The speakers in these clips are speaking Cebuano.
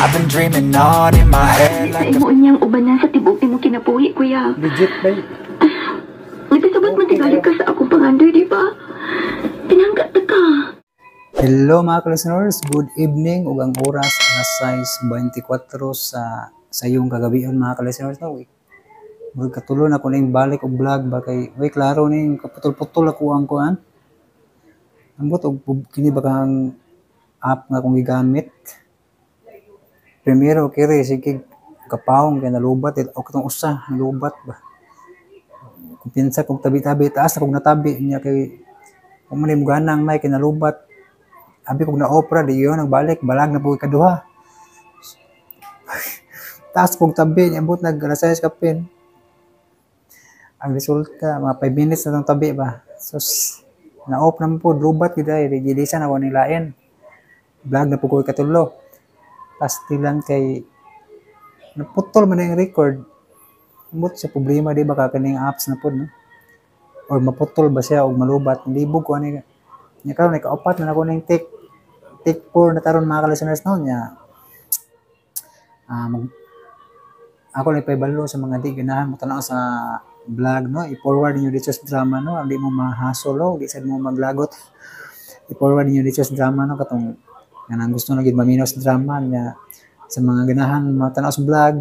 I've been dreaming on in my head Sa like a imo niyang ubanan sa tibok nimo kinabuhi, kuya. Legit ba? Nagkasabot man tingali ka sa akong pangandoy, di ba? Pinangga ta ka. Hello, mga listeners, good evening ug ang oras alas 6:24 sa sayong kagabion, mga ka-listeners, no. Murag katulo na ko ning balik og vlog ba kay way klaro ning kaputol-putol ako ang kuan. Ambot og kini ba kang app nga akong gigamit. Primero kiri sige kapawong kay nalubat o katong usa nalubat ba. Kumpiyansa kog tabi-tabi, taas na kog natabi niya kay kung man mo ganang may kay nalubat. Abi kog na opera di yun nagbalik balag na po kaduha. Taas kog tabi niya, ambot nag alas 6 kapin. Ang resulta, mga 5 minutes na tong tabi ba. So na-off naman po, lubat gid ay gilisan ako nilain. Vlog na po ko katulo. Pastilan kay naputol man na yung record. Ambot sa problema di ba ka kaning apps na pod, no? Or maputol ba siya og malubat. Libog ko ani nya karon ika-upat na nako ning take take 4 na taron, mga ka-listeners, no, nya. Ako lang ipahibalo sa mga di ganahan mo tanaw sa vlog, no, i-forward niyo dito sa drama, no, di mo mahasol, no, di sad mo maglagot. I-forward niyo dito sa drama, no, katong kanang gusto na gid maminaw sa drama niya. Sa mga ganahan matanaw sa vlog,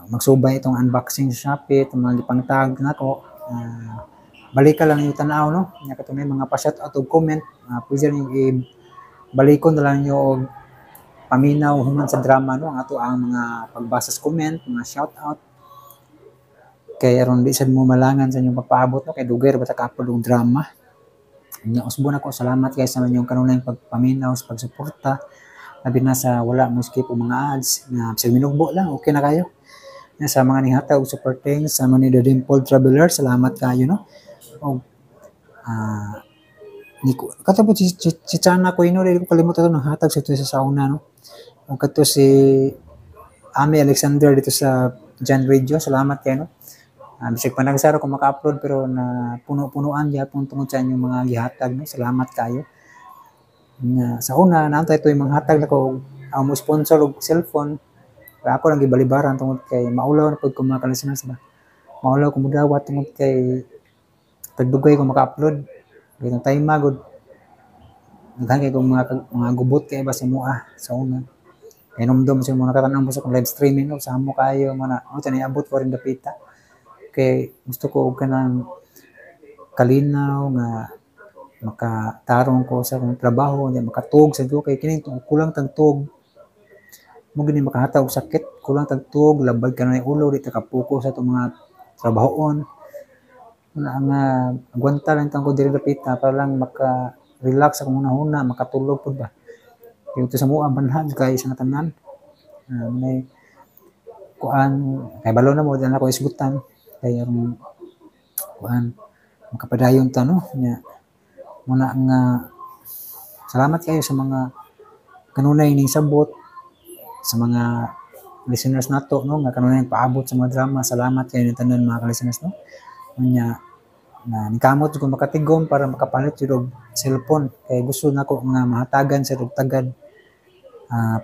magsubay itong unboxing sa Shopee, itong mga gipangtag nako, balik ka lang yung tanaw, no, nya katong may mga pa-shout out og comment, pwede niyo i-balikon na lang niyo og paminaw human sa drama, no, ang ato ang mga pagbasa sa comment, mga shout out, kay aron di sad mo malangan sa inyong pagpaabot, no, kay dugay ra ba ta ka-upload og drama. Nya usbon ako, salamat kay sa inyong kanunayng pagpaminaw sa pagsuporta, labi na sa wala mo skip og mga ads na bisag minugbo lang, okay na kayo. Nya sa mga nihatag og super thanks sa mga ni The Dimple Traveler, salamat kayo, no. Og ni ko kato po si Chana ko ino, dili ko kalimot ato nang hatag sa ito sa sauna, no. Og kato si Ami Alexander dito sa John Radio, salamat kayo, no. Bisag panagsara ko maka-upload pero na puno-punuan gyapon tungod sa inyong mga gihatag, no. Salamat kayo. Nya sa una naantay ito yung mga hatag nako og ang mo sponsor og cellphone. Pero ako lang gibalibaran tungod kay maulaw na pud ko, mga ka-listeners ba. Maulaw ko mudawat tungod kay tagdugay ko maka-upload. Kay time magod. Daghan kay kong mga gubot kay ba sa mua sa una. Kay numdum sa mga nakatan-aw mo sa akong live streaming, no, sa mo kayo mo na, oh, tani abot ko rin dapita. Kay gusto ko og kanang kalinaw nga makatarong ko sa akong trabaho, nya makatuog sa ko kay kining kulang tag tuog. Mo gini makahatag og sakit, kulang tag tuog, labad ka na ni ulo, di ta kapokus sa atong mga trabahoon. Una nga agwanta lang ko diri dapita para lang maka-relax akong hunahuna, makatulog pud ba. Kay sa mua banhad kay sa tanan. May kuan kay balo na mo di na ako isgutan kay aron kuan makapadayon ta, no. Nya muna nga salamat kayo sa mga kanunay ning sabot sa mga listeners nato, no, nga kanunay paabot sa mga drama. Salamat kayo ni tanan, mga ka-listeners, no. Nya na nikamot ko makatigom para makapalit jud og cellphone kay gusto nako nga mahatagan sa og tagad,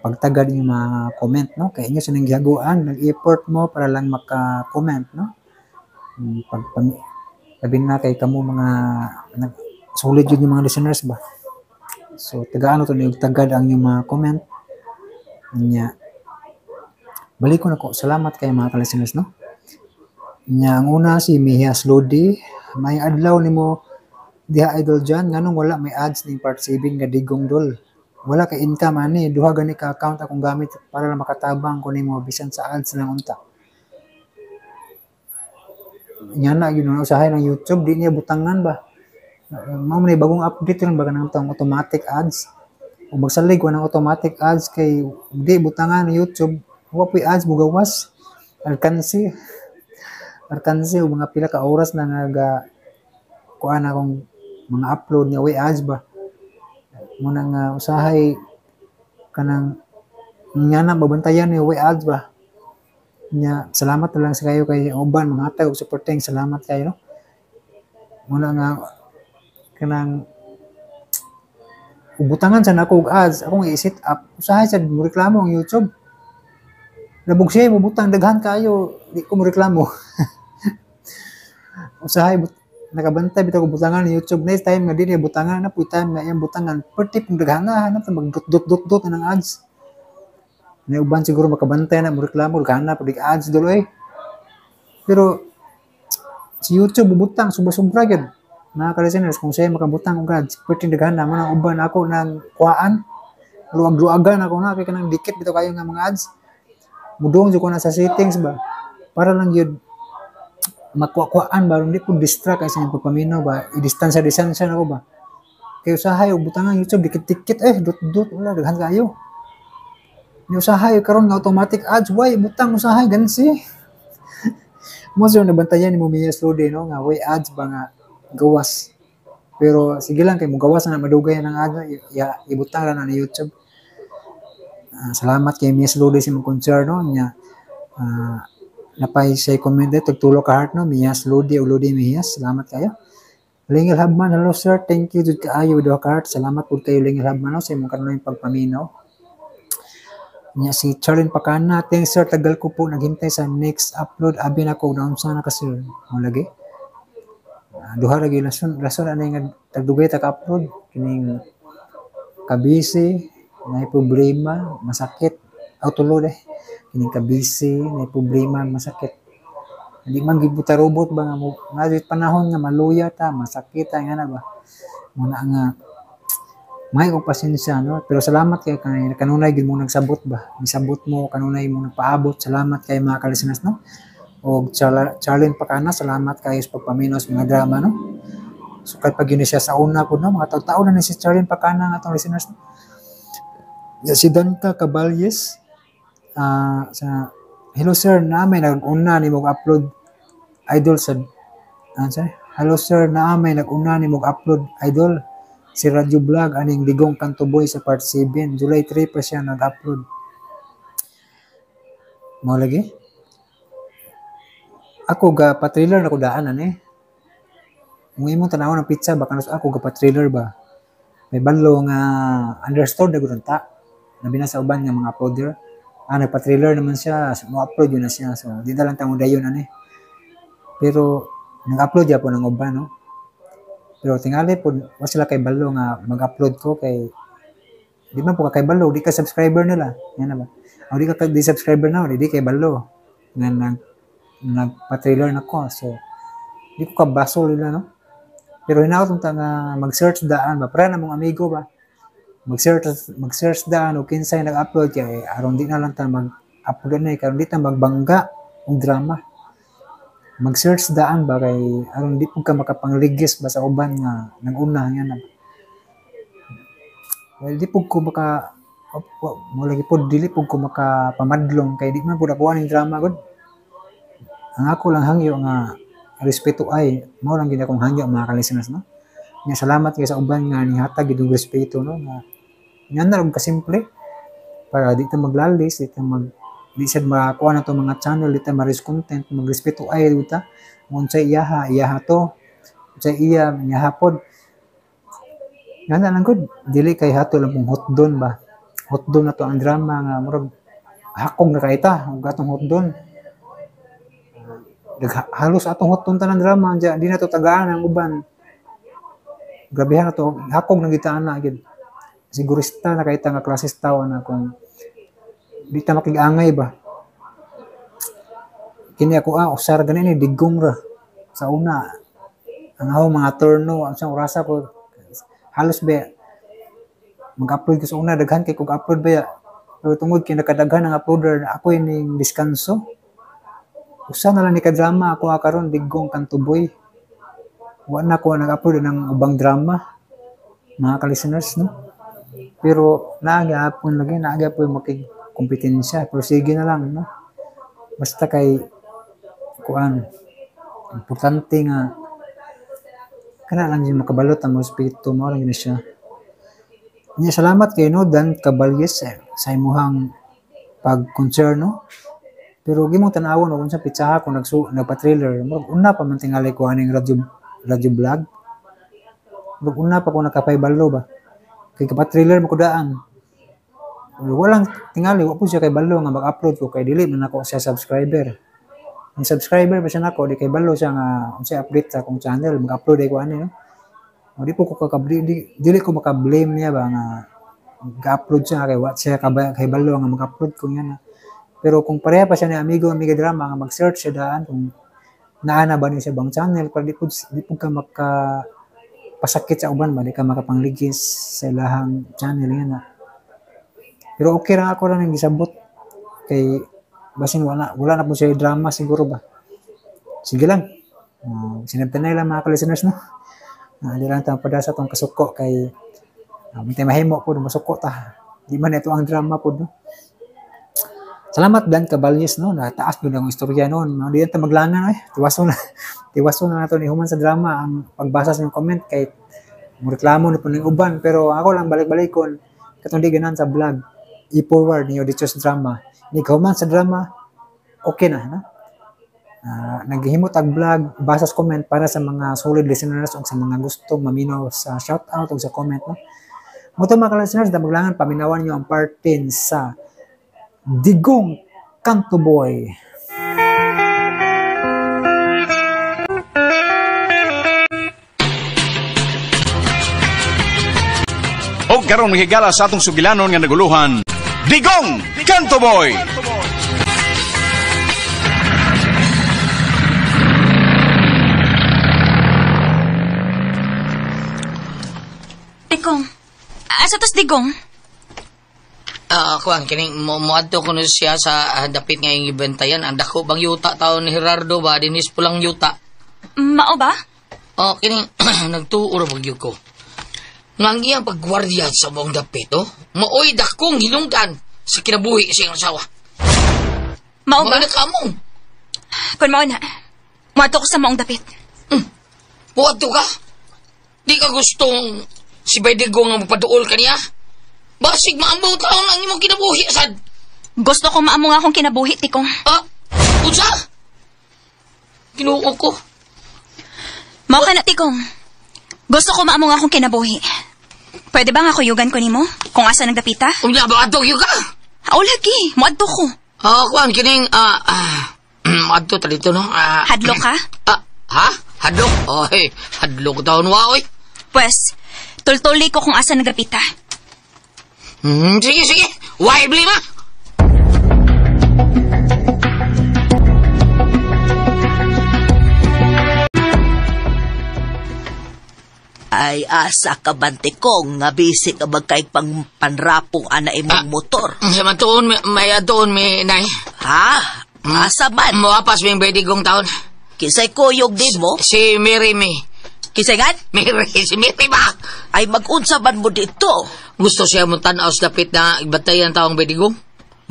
pagtagad inyong mga comment, no, kay inyo sa nang gihaguan, nag-effort mo para lang maka-comment, no. Pag labi na kay kamo mga nag solid jud yung mga listeners ba, so tagaan to og tagad ang inyong mga comment. Nya balik ko nako, salamat kay mga ka-listeners, no. Nya ang una si Mihias Lodi, "May adlaw nimo diha, Idol John. Nganong wala may ads ning part 7 nga digong dol? Wala kay income ani, duha gani ka account akong gamit para lang makatabang ko nimo bisan sa ads lang unta." Nya na yun usahay ng YouTube, di niya butangan ba. Mao man bagong update ron ba kanang tong automatic ads. O magsalig ko ng automatic ads kay di butangan ng YouTube, wa po'y ads mugawas. Alkansi. Alkansi og mga pila ka oras na nga ga kuan akong mga upload niya way ads ba. Muna nga usahay kanang nga na babantayan ni way ads ba. Nya salamat na lang sa kayo kay uban mga hatag og supporting, salamat kayo, no. Muna nga kanang Butangan sa nako og ads, akong i-set up, usahay sad mo reklamo ang YouTube. Labog siya mo butang daghan kayo, di ko mo reklamo. Usahay nakabantay bitaw ko butangan ni YouTube. Next time nga di niya butangan na puy time nga iyang butangan perti pong daghan na hanap mag dot dot dot dot ng ads. Na uban siguro makabantay na mo reklamo, daghan na pud ads dulo eh. Pero si YouTube bubutang sobra-sobra gyud. Mga ka-listeners, kung siya makabutang og ads, perti daghan na mo nang uban ako ng kuhaan. Luwag-luwagan ako na kay kanang dikit bitaw kayo nga mga ads. Mudong jud ko na sa settings ba. Para lang gyud makuha-kuhaan ba, di po distract kay sa inyong pagpaminaw ba, i-distansya distansya na ko ba. Kay usahay og butangan YouTube dikit-dikit eh, dot dot wala daghan kayo. Ni usahay karon nga automatic ads, why butang usahay gansi. Mo siya nabantayan ni mo Mia Slode no nga way ads ba nga gawas. Pero sige lang kay mo gawas na madugay ng ads, ya, ibutang ra na ni YouTube. Salamat kay Mia Slode sa imong concern no nya. Napay siya comment dito, tagtulo ka heart no, Mia Slode o Lodi Mias, salamat kayo. Lingil Habman, hello sir, thank you jud kaayo duha ka heart. Salamat pud kayo, Lingil Habman, no, sa imong kanunay pagpaminaw. Nya si Charlene Pacana, thanks sir, tagal ko po naghintay sa next upload, abi na ko naunsa na ka sir. Mo lagi. Duha lagi rason rason ani nga tagdugay ta ka-upload kining kabisi, may problema, masakit. Aw, tulo eh. Kining kabisi, may problema, masakit. Hindi man gid ta robot ba nga mo nga panahon nga maluya ta, masakit ta nga na ba. Muna nga may kong pasensya no, pero salamat kay kay kanunay gid mo nagsabot ba. Misabot mo kanunay mo nagpaabot. Salamat kay mga ka-listeners no. Og Charlene Pacana, salamat kayo sa pagpaminaw sa mga drama no. So kay pag yun siya sa una po no, mga taon-taon na ni si Charlene Pacana nga atong listeners no. Ya, si Danka Caballes, sa hello sir, na may nag-una ni mo upload idol sa ano sa hello sir, na may nag-una ni mo upload idol si Radyo Vlog aning Ligong Kanto Boy sa part 7, July 3 pa siya nag-upload. Mo lagi ako ga pa-trailer na ko daan ani. Kung imong tan-awon ang pizza baka ako ga pa-trailer ba. May balo nga understood na gud ta. Labi na sa uban nga mga uploader. Nagpa-trailer naman siya, mo-upload yun na siya. So, di na lang tamo dayon ani. Pero nag-upload ya po ng uban no. Pero tingali po, wa sila kay balo nga mag-upload ko kay di man po ka kay balo, di ka subscriber nila. Yan na ba? O di ka di subscriber na, di kay balo nga nagpa-trailer na ko. So, di ko kabasol nila no. Pero hinaot ta nga mag-search daan ba, para na mong amigo ba. Mag-search daan o kinsay nag-upload kay aron di na lang ta mag-upload na karon di ta magbangga og drama. Mag-search daan ba kay aron di pud ka makapangligis ba sa uban nga nag-una nga na. Well, di pud ko maka mo lagi pud dili pud ko makapamadlong kay di man pud ako aning drama gud. Ang ako lang hangyo nga respeto ay mao lang gid akong hangyo mga ka-listeners no. Nya salamat kay sa uban nga nihatag gid og respeto no nga nga na lang kasimple para di ta maglalis, di ta mag di sad makakuha na to mga channel, di ta ma-risk content, magrespeto ay di ta. Kung unsay iyaha, iyaha to. Unsay iya, iyaha pod. Nga na lang gud, dili kay hato lang pong hotdon ba. Hotdon na to ang drama nga murag hakong na kaita og atong hotdon. Halos atong hotdon tanan drama diya, di na to tagaan ang uban. Grabehan na to, hakong na gitaan na gid. Sigurista na kaita nga klases tawo na kung di ta makig-angay ba. Kini ako usar gani ni digong ra. Sa una ang ako mga turno ang sa orasa ko halos ba mag-upload ko sa una daghan kay kog upload ba ya. Pero tungod kay nakadaghan ang uploader ako ning diskanso. Usa na lang ni ka drama ako karon digong kantuboy. Wa na ko nag-upload ng ubang drama mga ka-listeners no. Pero naagapon lagi naagapon makig kompetensya pero sige na lang no. Basta kay kuan importante nga kana lang yung makabalot ang respeto mo lang yun siya. Nya salamat kay no Dan Caballes sa imuhang pag-concern no. Pero gimong tan-awon og unsa pitsaha kung nagpa-trailer, murag una pa man tingali ko aning radyo vlog. Murag una pa ko nakapay-balo ba. Kay kapat-trailer mo kudaan. Walang tingali, wa po siya kay balo nga mag-upload ko kay dili man ako siya subscriber. Ang subscriber pa siya nako, di kay balo siya nga unsay update sa akong channel, mag-upload ay ko ani, no. O, di po ko dili ko maka-blame niya ba nga mag-upload siya kay wa siya kay balo nga mag-upload ko niya na. Pero kung pareha pa siya ni amigo amiga drama nga mag-search siya daan kung naa na ba niya siya bang channel para di po ka maka pasakit sa uban ba, di ka makapangligis sa ilahang channel yan na. Pero okay ra ako ra nang gisabot kay basin wala na po siya drama siguro ba. Sige lang. Sinabtanay lang mga ka-listeners, no. Di lang ta padasa tong kasuko kay mintay mahimo po masuko ta. Di man ito ang drama po, no. Salamat Dan Caballes, no, nataas gyud ang istorya noon. No, di ta maglangan ay. Tiwaso na nato ni human sa drama ang pagbasa sa inyong comment kay mo reklamo na po ng uban, pero ako lang balik-balikon katong di ganan sa vlog i-forward niyo dito sa drama. Ni human sa drama okay na, no? Naghihimot ang vlog, basa sa comment para sa mga solid listeners o sa mga gustong maminaw sa shoutout o sa comment, no. Muto mga listeners, damaglangan paminawan niyo ang part 10 sa Digong Kanto Boy. O karon mahigala sa atong sugilanon nga naguluhan, Digong Kanto Boy. Digong, asa tos Digong? Kuan kining moadto kuno siya sa dapit nga iyang ibentayan. Ang dako bang yuta taon ni Gerardo ba dinis pulang yuta. Mao ba? Oh, kining nagtuo ra gyud ko. Nga ang iyang paggwardiya sa buong dapit, oh, maoy dakong hinungdan sa kinabuhi sa iyang asawa. Mao ba? Mga kamong. Kun mao na, moadto ko sa maong dapit. Moadto ka? Di ka gustong si Bay Digong nga magpaduol kaniya? Basig maamong taon ang imong kinabuhi, sad. Gusto ko maamong akong kinabuhi, Tikong. Ah, unsa? Kinuo ko. Mao ka na, Tikong. Gusto ko maamong akong kinabuhi. Pwede ba nga kuyugan ko nimo kung asa nagdapita? Unya ba adto gyud ka? Aw lagi, moadto ko. Ah, kuan kining adto ta dito, no. Hadlok ka? Ha? Hadlok? Oy, hadlok taon wa oy. Pues, tultuli ko kung asa nagdapita. Sige, sige. Why blame, ah? Ay, asa ka bantikong nga busy ka magkaig pang panrapong ana imong motor. Sa matuon, may atuon, may nay. Ha? Asa man? Moapas may bedigong taon. Kisay kuyog din mo? Si Mary may. Kisay nga? Mary, si Mary ba? Ay, mag-unsa man mo dito? Gusto siya mong tanaw sa dapit na ibatayan taong bedigong?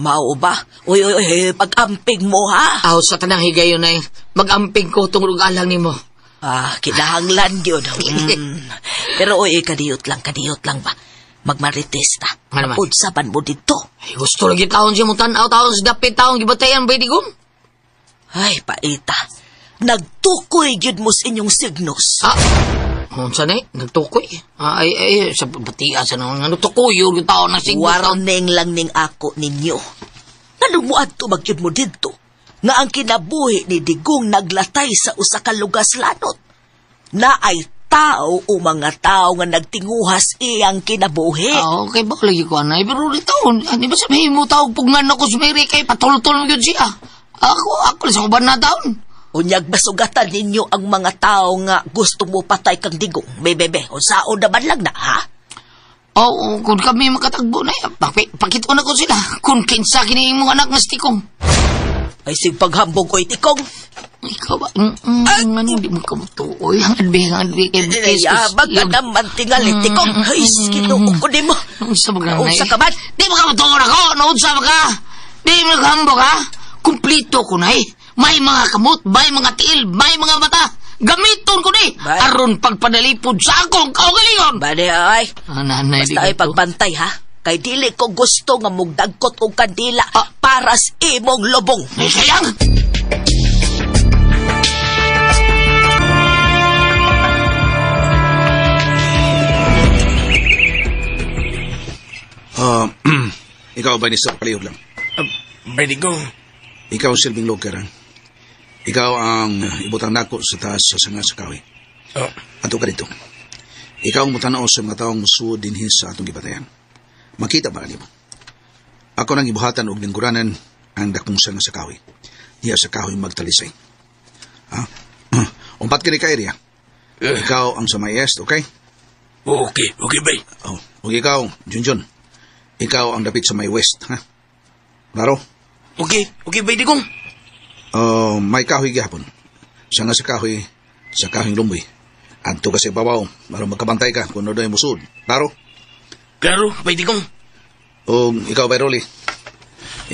Mao ba? Uy, uy, uy, pag-amping mo, ha? Aw, sa tanang higayon ay mag-amping ko tungod alang nimo. Ah, kinahanglan yun. Pero uy, kadiyot lang ba? Magmarites ta. Ano man? Unsa man mo dito? Ay, gusto lagi taon siya mong tanaw taon sa dapit taong gibatayan bedigong? Ay, paita. Nagtukoy gyud mo sa inyong signos. Ah, unsa na eh? Nagtukoy? Ah, ay, ay, sa batia sa nang ano, tukoy yung taon na signos. Warning lang ning ako ninyo. Nganong moadto magyud mo didto? Nga ang kinabuhi ni Digong naglatay sa usa ka lugas lanot. Na ay tao o mga tao nga nagtinguhas iyang kinabuhi. Ah, okay ba lagi ko anay? Pero dito, di ba sabihin mo tao pugnan ako sa Mary kay patultol mo yun siya? Ako sa kuban na taon. Unyag masugatan ninyo ang mga tao nga gusto mo patay kang Digong. May bebe, unsaon naman lang na, ha? Oo, kung kami makatagbo na, pakita na ko sila. Kung kinsa kini imong anak nga si Tikong. Ay, sig paghambog ko'y Tikong. Ikaw ba? Ano, di mo kamutuoy. Ang adbi. Yabag ka naman tingali, Tikong. Ay, kinuo ko di mo. Naunsa ba ka? Naunsa ka man? Di mo kamutuon ako. Naunsa ba ka? Di mo naghambog, ha? Kumplito ko na, eh. May mga kamot, may mga tiil, may mga mata. Gamiton ko ni. Aron pagpadalipod sa akong kaugalingon. Bale, ay. Nanay, basta ay pagbantay, ha? Kay dili ko gusto nga mugdagkot og kandila para sa imong lubong. Ay, sayang! Ikaw ba ni Sir Palihog lang? Bay Digong. Ikaw silbing loker. Ikaw ang ibutang nako sa taas sa sanga sa kahoy. Oh. Ato ka dito. Ikaw ang mutanaw sa mga taong musuod dinhi sa atong gibatayan. Makita ba nimo? Ako nang ibuhatan og lingkuranan ang dakong sanga sa kahoy. Diya sa kahoy magtalisay. Ha? Umpat kini ka area. Ikaw ang sa may est, okay? Okay, okay, bay. Oh, ug ikaw, Junjun. Ikaw ang dapit sa may west, ha? Klaro? Okay, okay, bay Digong. Oh, may kahoy gihapon. Sanga sa kahoy, sa kahoy lumboy. Adto ka sa ibabaw, aron magkabantay ka kung doon musud. Klaro? Klaro, bay Digong. O ikaw, bay Rolly.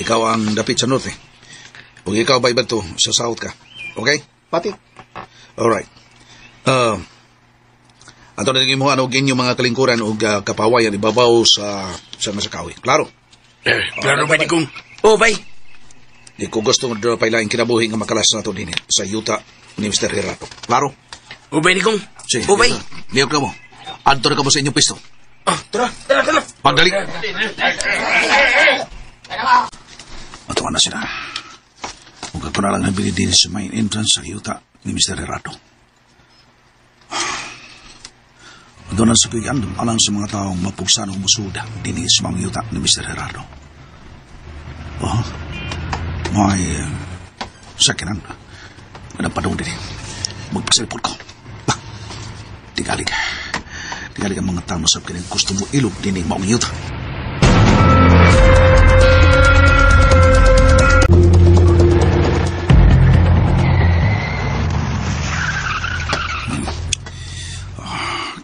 Ikaw ang dapit sa norte. O ikaw, bay Berto, sa south ka. Okay? Pati. Alright. Ato na mo ano inyong mga kalingkuran o kapawayan ibabaw sa sa kahoy. Klaro? Klaro, bay Digong. Oh, bay. Di ko gusto nga pailaing kinabuhi nga makalas na ito din sa yuta ni Mr. Gerardo. Klaro? Oh, bay Digong. Sige. Oh, bay. Liyok ka mo. Adto na ka mo sa inyong pisto. Ah, tara, tara, tara. Pagdali. Ato na sila. Huwag ko na lang nabili din sa main entrance sa yuta ni Mr. Gerardo. Doon ang sa pigandom alang sa mga taong mapugsan o musuda din sa mga yuta ni Mr. Gerardo. Oh, may sakinan. Napadong din. Magpasalipot ko. Bah, tigalig. Tigalig ang mga tao sa kining gusto mo ilog din yung maong yuta.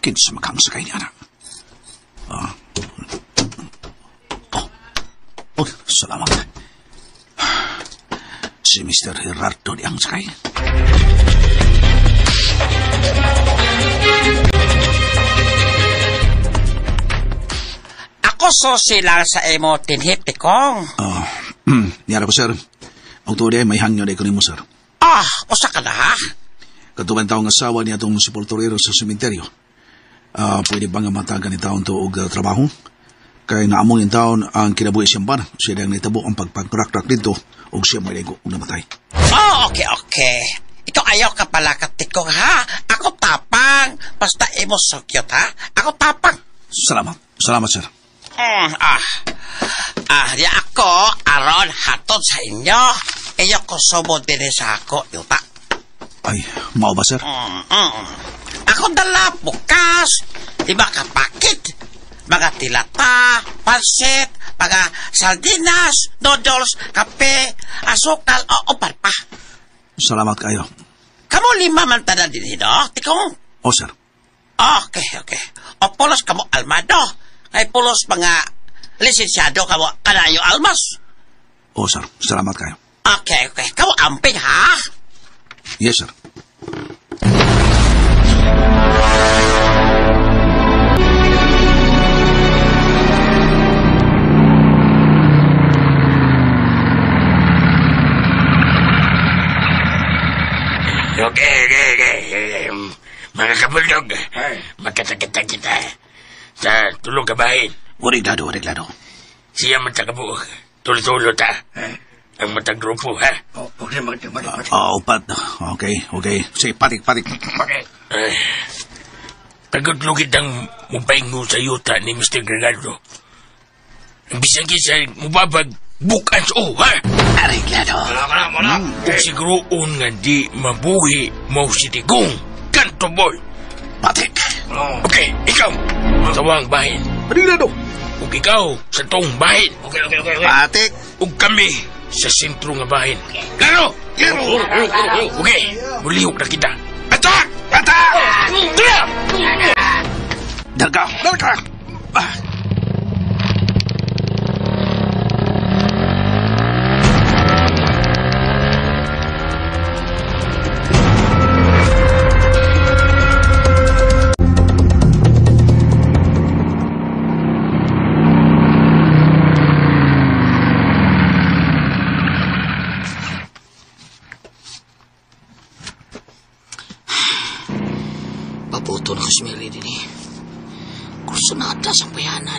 Kinsa makang sakay niya, anak. Oh, salamat. Si Mr. Gerardo di ang sakay. Ako susi lang sa imo tinhit, Tikong. Niyara ko, sir. Ang tuwa may hangyo na ikaw mo, sir. Ah, usa ka na, ha? Katuban taong asawa niya itong sepulturero sa sementeryo. Pwede ba nga matagan ni taon to og trabaho? Kaya naamong yung taon ang kinabuhi siyang ban. Siya ang nitabo ang pagpagrakrak dito og siya may ligo og namatay. Oh, okay, okay. Ikaw ayaw ka pala katikong, ha? Ako tapang. Basta imo sukyot, ha? Ako tapang. Salamat. Salamat, sir. Di ako aron hatod sa inyo. Iyo ko sumod din sa ako, yuta. Ay, mao ba, sir? Ako dala bukas, lima ka pakit, mga tilata, pansit, mga sardinas, noodles, kape, asukal, o upan pa. Salamat kayo. Kamu lima man tanan din, no? Tikong? O, sir. Okay, okay. O pulos kamo almado. Kay pulos mga lisensyado kamo kanayo almas. O, sir. Salamat kayo. Okay, okay. Kamu amping, ha? Yes, sir. Okay, okay, okay. Mga kabulog, magkata-kata kita. Sa tulog ka bahin. Origlado, origlado. Siya man sa kabuok. Tulo-tulo ta. Ang matag grupo, ha? Okay, upat. Okay, okay. Sige, patik, patik. Okay. Tagutlugit ang mupaingo sa yuta ni Mr. Gerardo. Ang bisang kisa, mubabag, bukas o, ha? Ariglado. Kung siguroon nga di mabuhi, mau si Digong. Kanto, boy. Patik. Okay, ikaw. Sawang bahin. Ariglado. Ug ikaw, sa tong bahin. Okay, okay, okay. Patik. Ug kami, sa sentro nga bahin. Klaro! Klaro! Okay, mulihok na kita. Attack! Attack! Tara! Darga! Darga! Paputo na ko si Mary din eh. Kursunada sa payana.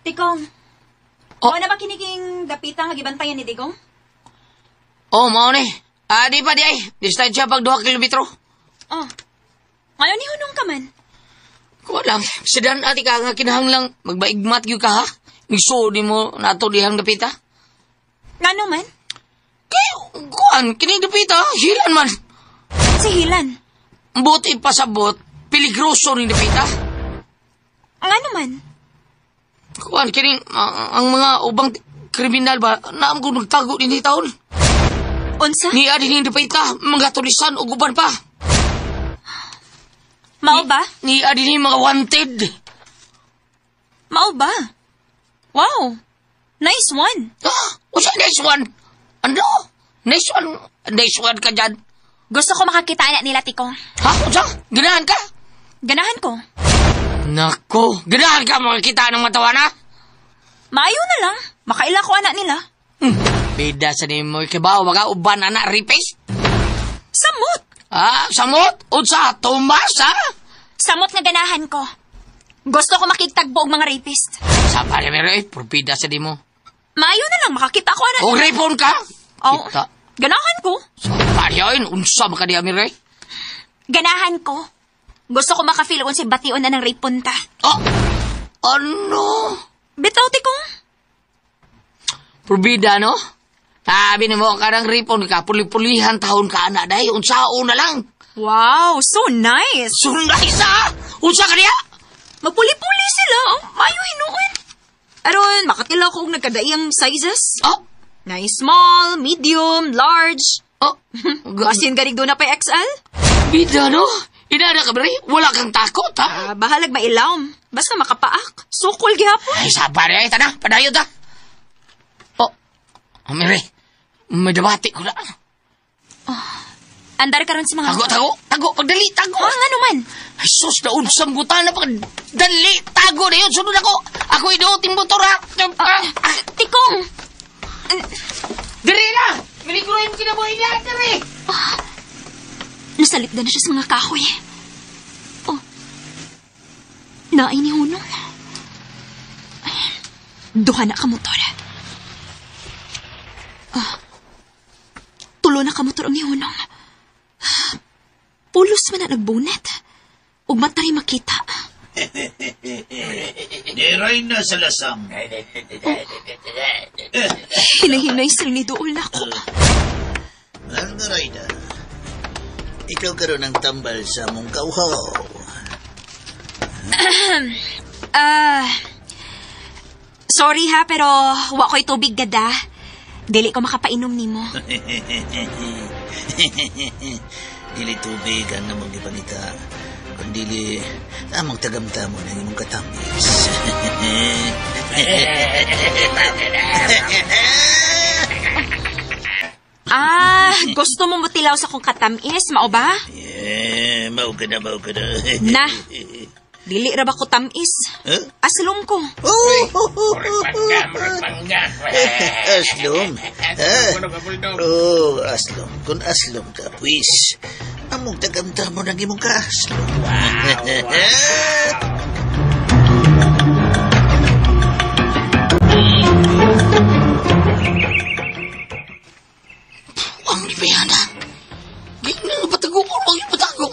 Tikong. Oh. Oh. na ba kiniging dapita nga gibantayan ni Digong? Oh, mao ni. Ah, di pa di ay. Distansya pag 2 kilometro. Oh. Ngayon ni hunong ka man. Kuha lang. Sedan ati ka nga kinahanglang magbaigmat gyud ka ha. Migsuod nimo nato dihang dapita. Ngano man? Kay kuan kini dapita hilan man. Si Hilan. Buti pasabot, peligroso ning dapita. Ngano man? Kuan kini ang mga ubang kriminal ba naam ko nagtago dinhi taon. Unsa? Ni adi ning dapita mga tulisan ug uban pa. Mao ba? Ni adi ni mga wanted. Mao ba? Wow. Nice one. Ah, usa nice one. Ano? Nice one. Nice one ka dyan. Gusto ko makakita na nila, Tikong. Ha? Unsa? Ganahan ka? Ganahan ko. Nako, ganahan ka makakita ng matawana? Maayo na lang. Makaila ko anak nila. Bida sa nimo kibaw baka uban ana rapist. Samot. Ah, samot? Unsa? Tumas, ha? Samot nga ganahan ko. Gusto ko makitagbo og mga rapist. Sa pare mero eh, purbida sa nimo. Maayo na lang makakita ko anak. O rapon ka? Oh, Kita. ganahan ko. Sa pare oy, unsa man ka diha mire? Ganahan ko. Gusto ko makafeel kung si bation na ng rape punta. Oh, ano? Bitaw, Tikong. Purbida, no? Sabi nimo kanang ripon ka, puli-pulihan taon ka ana day, unsao na lang. Wow, so nice. Sunday sa! Unsa ka niya? Magpuli-puli sila. Oh, maayo hinuon. Aron, makatila ko og nagkadaiyang sizes. Oh, Na small, medium, large. oh. Basin ganig doon na pa XL. Bida, no? Inana ka, bre? Wala kang takot, ha? Ah, bahalag mailawom. Basta makapaak. Sukol gihapon. Ay, saba rin. Ay, tana, padayon ta. Oh, Mire, may dabati ko na. Andar karon sa mga... Tago, tago, tago, pagdali, tago. Oh, nga naman. Ay, sus, naunsam ko na, pagdali, tago na yun. Sunod ako. Ako iduot yung motor, ha? Ah, ah, Tikong! Diri na! Miligro yung kinabuhi niya, diri! Nasalip na siya sa mga kahoy. Oh. Naay ni Hunong. Duha na ka motor. Ah. Tulo na ka motor ang ni Hunong. Pulos man na nagbonet. Ug matari makita. Niray na sa lasang. Hinahinay sila ni Dool na ko. Margarita, ikaw karon ang tambal sa mong kauhaw. Sorry ha, pero wa ko'y tubig gada. Dili ko makapainom nimo. Dili tubig ang namong gipangita, kundili among tagamtamo ng imong katamis. Ah, gusto mo mutilaw sa kong katamis, mao ba? Yeah, mao ka na, mao ka na. Na. Dili ra ba ko tamis? Huh? Aslom ko. Oh! Aslom. Oh, aslom. Kung aslom ka, puis, among tagamtamo ng imong kaaslom. Ang libayana. Gina, patago ko, ang patago.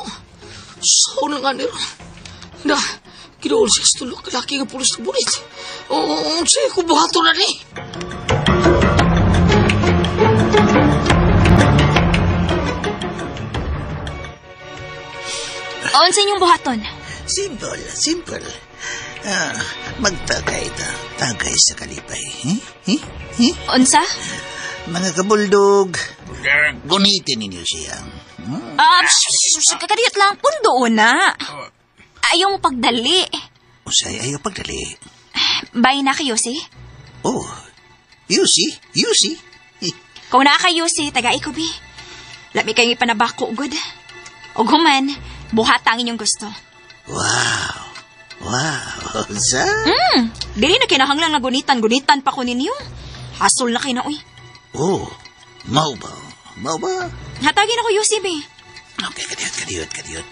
So na nga nila. Na, kinuol siya sa tulok, laki nga pulos na bulit. Oo, siya ko buhato na ni. Unsa inyong buhaton? Simple, simple. Ah, magtagay ta, tagay sa kalipay. Eh? Eh? Eh? Unsa? Mga kabuldog, gunitin ninyo siya. Ah, kakadiyot lang. Pundo na. Ayaw mo pagdali. Usay, ayaw pagdali. Bye na kayo, si. Oh, you see, you see. Kung naa kayo, si, taga ikubi. Lami kayong ipanabako, good. Og human, buhata ang inyong gusto. Wow, wow, sa? Dili na kinahanglan nga gunitan-gunitan pa ko ninyo. Hasol na kayo na, uy. Oh, mau ba? Mau ba? Hatagin ako, Yusib, eh. Okay, kadiyot, kadiyot, kadiyot.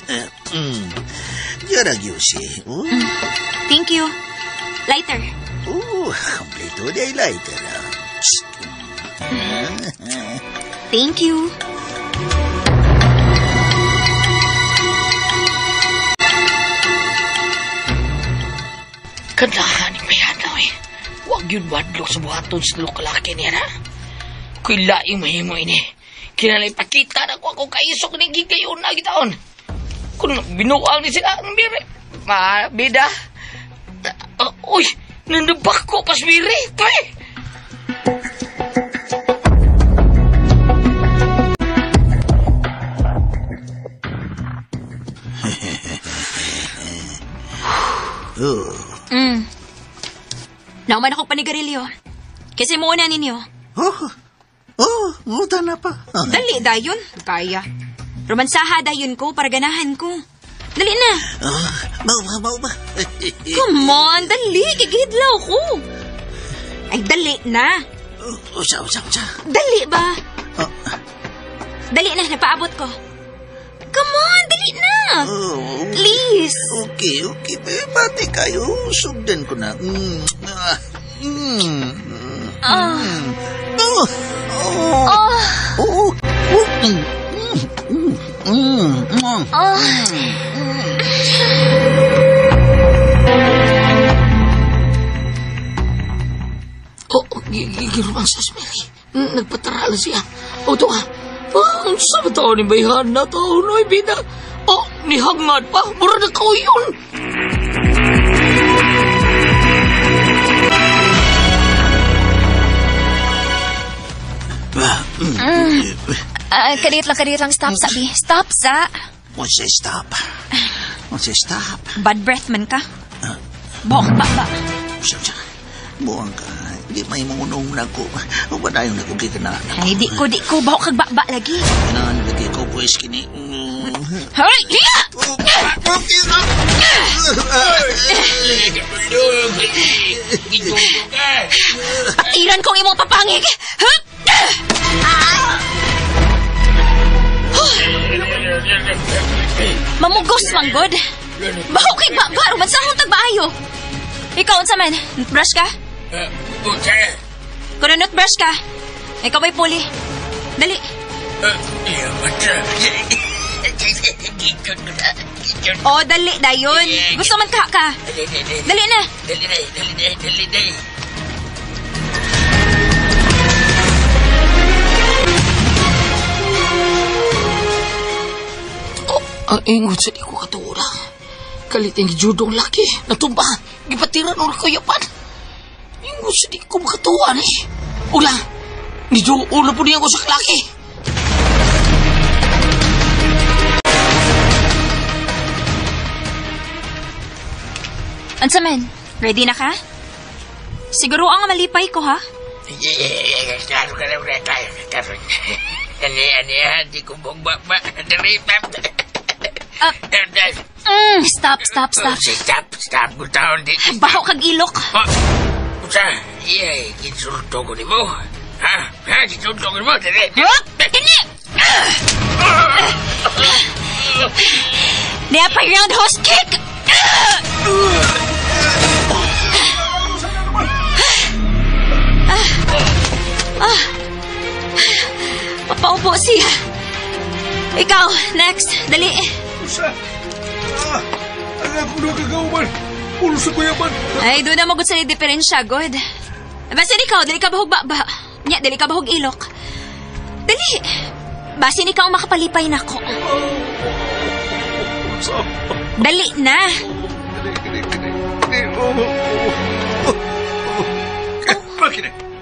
Yarag, Yusi. Oh. Thank you. Later. Kompleto di ay lighter. Thank you. Kanahan ni Mayana, eh. Huwag yun wadlok sa buhaton sa lukalaki niya na. Kuy laing mahimo ini. Kinalay pakita na ko akong kaisok ni gigayon na gitaon. Kung binuang ni sila ang bire. Ma, bida. Uy, nandabak ko pas bire. Pre! Nauman ako panigarilyo. Kasi mo na ninyo. Nguta na pa. Dali, dayon. Kaya. Romansaha dayon ko para ganahan ko. Dali na. Mau ba? Come on, dali. Gigidlaw ko. Ay, dali na. Usa. Dali ba? Dali na, napaabot ko. Come on, dali na. Please. Okay. Pati kayo, sugdan ko na. Girumang sa Mary. Nagpataral siya. O, ito ka. Ang sabi tao ni Bayhan na tao, noy, bida. Oh, nihangad pa. Mura na ko yun. Kadiyot lang. Stop, sabi. Stop, sa. What's a stop? Bad breath man ka. Bok, ba. Siya. Buang ka. Di may munong na ko. Wala yung nagugig na. Ay, di ko. Bahok kag ba lagi. Kailangan lagi ko pues kini. Hoy, hiya! Patiran kong imong papangig! Mamugos, manggod. Bahok kay ba, rumansahong tagbaayo. Ikaw, unsa man? Brush ka? Kung brush ka, ikaw ba'y puli? Dali. O, dali dayon. Gusto man ka. Dali na. Dali. Ang ingon sa di ko katuura. Kalit ang judong laki. Natumba. Gipatiran ulo ko yapan. Ingon sa di ko makatuwa ni. Ula. Niduulo po niya ko sa laki. Unsa man? Ready na ka? Siguro ang malipay ko, ha? Klaro ka na, klaro. Ani, di ko bugba ba. Dali, Stop. Stop. Gutaon di. Baho kag ilok. Usa, iya, kinsulto ko nimo. Ha? Kinsulto ko nimo. Dali. Kini! Niya pa roundhouse kick! Papaupo siya. Ikaw, next. Dali. Usa! Ang ako na kagauman. Pulo sa kuyaman. Ay, doon na magod sa diferensya, good. Basin ikaw, dali ka bahog ba? Nya, dali ka bahog ilok. Dali. Basin ikaw ang makapalipay na ko. Dali na.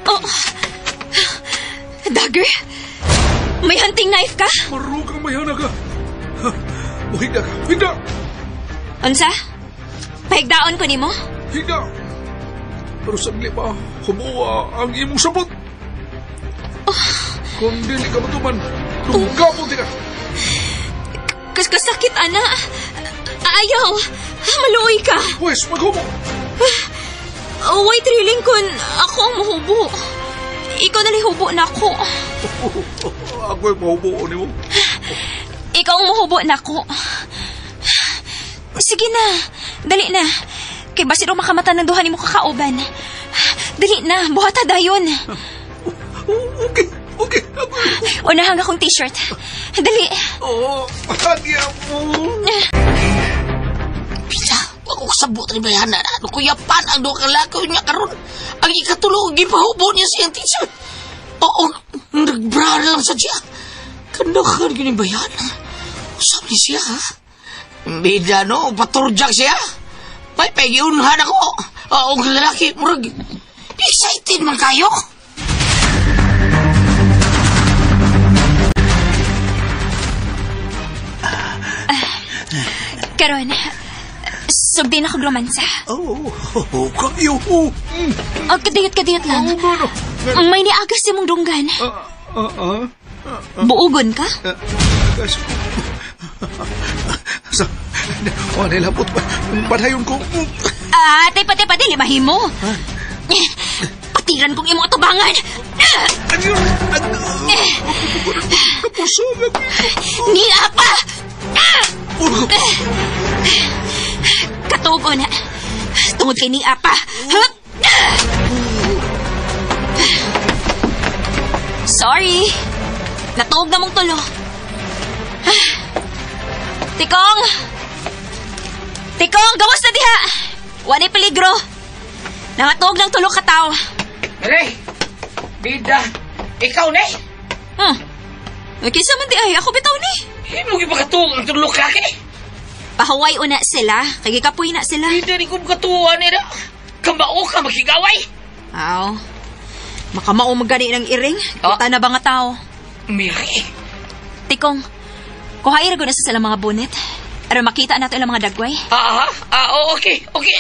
Oh. Dagger? May hunting knife ka? Marukang mayana ka. Higda ka. Higda! Unsa? Pahigdaon ko nimo? Higda! Pero sagli pa, humuwa ang imong sabot. Oh. Kung dili ka matuman, tungkapon ka. Kasakit, ana. Ayaw. Maluoy ka. Pwes, maghubo. Way thrilling kun ako ang mahubo. Ikaw na hubo na ako. Ako'y mahubo nimo. Ikaw ang mahubo na ako. Sige na. Dali na. Kay basin o makamata ng duha nimo kakauban. Dali na, buhata dayon. Okay, okay. Unahang akong t-shirt. Dali. Oh, hagya mo. Pisa, ako kasabot ni Bayana. Ano kuyapan ang duha ka lakaw niya karon. Ang ikatulog, gipahubo niya siyang t-shirt. Oo, nagbra lang sa siya. Kandahan yun ni Bayana. Usap ni siya, ha? Bida, no? Paturjak siya. May pagiunhan ako. Oo, lalaki, murag. Excited man kayo. Karon, sugdin ako romansa. Oh, kayo. Oh, kadiyot-kadiyot lang. May niagas si mong dunggan. Buugon ka? Sa, wala labot. Padayon ko. Ah, tepa, tepa, dili mahimo. Patiran kong imong atubangan. Kapusog ako. Niya pa! Katugo na. Tungod kay niya pa. Sorry. Natuog na mong tulo. Tikong! Tikong, gawas na diha! Wala'y peligro. Nangatuog ng tulo ka tao. Re, bida, ikaw ne? Kinsa man di ay, ako bitaw ni. Imo gipakatuog ang tulo ka kini. Pahuway una sila, kay gikapoy na sila. Bida ni ko makatuwa nila. Kamao ka makigaway. Aw. Makamao magani ng iring. Kita na ba nga tao? Miri. Tikong, kuhain ko na sa silang mga bonnet. Aron makita nato ilang mga dagway. Okay, okay.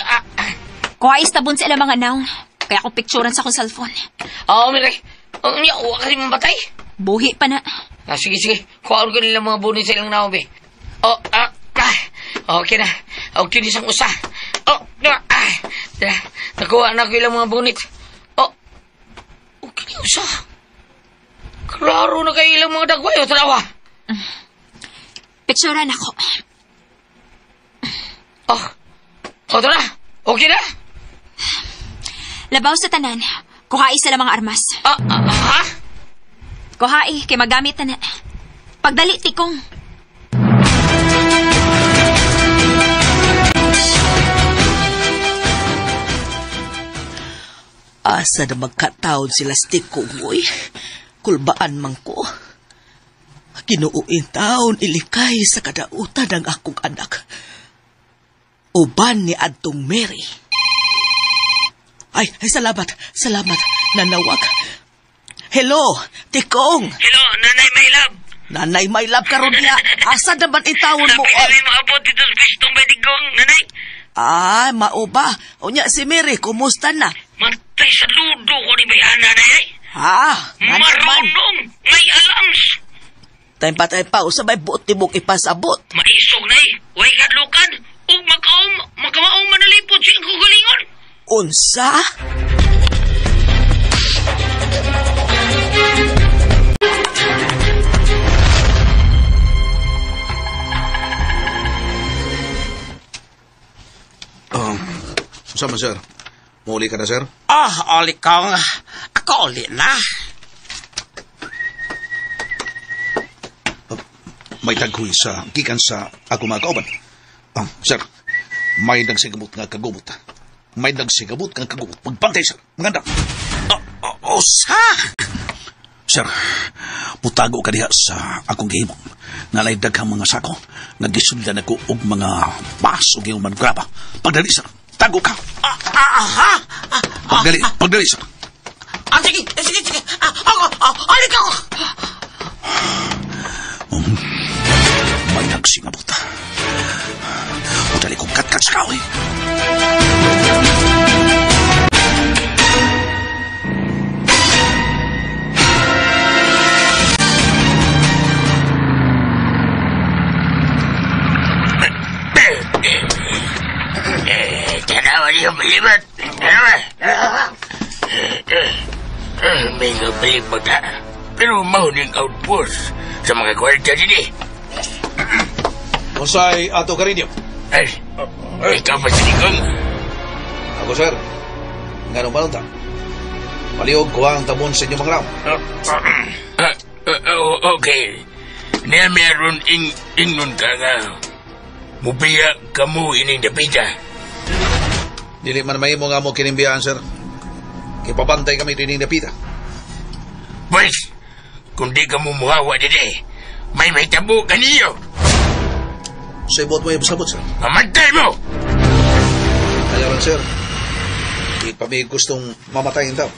Kuhain sa tabon sa ilang mga naong. Kaya akong picturean sa akong cellphone. Oo, Miri. Unya, uwa ka rin mamatay. Buhi pa na. Sige, sige. Kuhain ko nila mga bonnet sa ilang naong, be. Oh, okay na. Okay, isang usa. Oh, nakuha na ko ilang mga bonnet. Oh, okay na usa. Klaro na kayo ilang mga dagway. O, tanawa. Picturean ako. Oh, o, tara. Okay na. Labaw sa tanan. Kuhai sila mga armas. Ha? Kuhai, kay magamit na na. Pagdali, tikong. Asa na magkataon sila stikong, uy. Kulbaan man ko. Kinuuin taon ilikay sa kadautan ang akong anak. Uban ni Adtong Mary. Ay, salamat, salamat, nanawag. Hello, Tikong. Hello, Nanay My Love. Nanay My Love karon niya. Asa naman itawon mo? Sabi kami maabot dito sa pistong Badigong, Nanay. Ay, mao ba? Unya si Mary, kumusta na? Matay sa ludo ko ni Bayana, Nanay. Ha? Marunong! May alams! Time pa, usa may buot ni mong ipasabot. Maisog, Nay. Way kadlukan. Ug makamaong manalipod siyang kugalingon. Unsa? Sama, sir. Muli ka na, sir? Ah, oli kong. Ako uli na. May taghoy sa gikan sa ako mga kauban. Sir, may nagsigabot nga kagubot. May nagsigabot nga kagubot. Pagbantay, sir. Maganda. Usa? Sir, putago ka diha sa akong gihimo. Nalay daghang mga sako. Nagisuldan ako og mga baso og mangraba. Pagdali, sir. Tago ka. Aha! Pagdali, pagdali, sir. Sige, sige, sige. Ako, alik ako. May nagsingabot. Udali kong katkat sa kahoy. Tanawa niyo palibot. Tanawa. May nga palibot ha. Pero mahuning outpost sa mga kwarta din eh. Usay ato ka rin. Ay, ikaw pa si Nikong. Ako, sir. Nga nung balunta. Palihog kuha ang tabon sa inyong mga raw. Okay. Niya meron ingnon ka nga. Mubiya ka mo ining dapita. Dili man mahimo nga mo kinimbiyaan, sir. Kipabantay kami dining dapita. Pwes, kung di ka mo muhawa dili, may tabo kaniyo. Sa ibot mo yung sabot, sir. Mamatay mo! Ayaw lang, sir. Di pa may gustong mamatayin tao.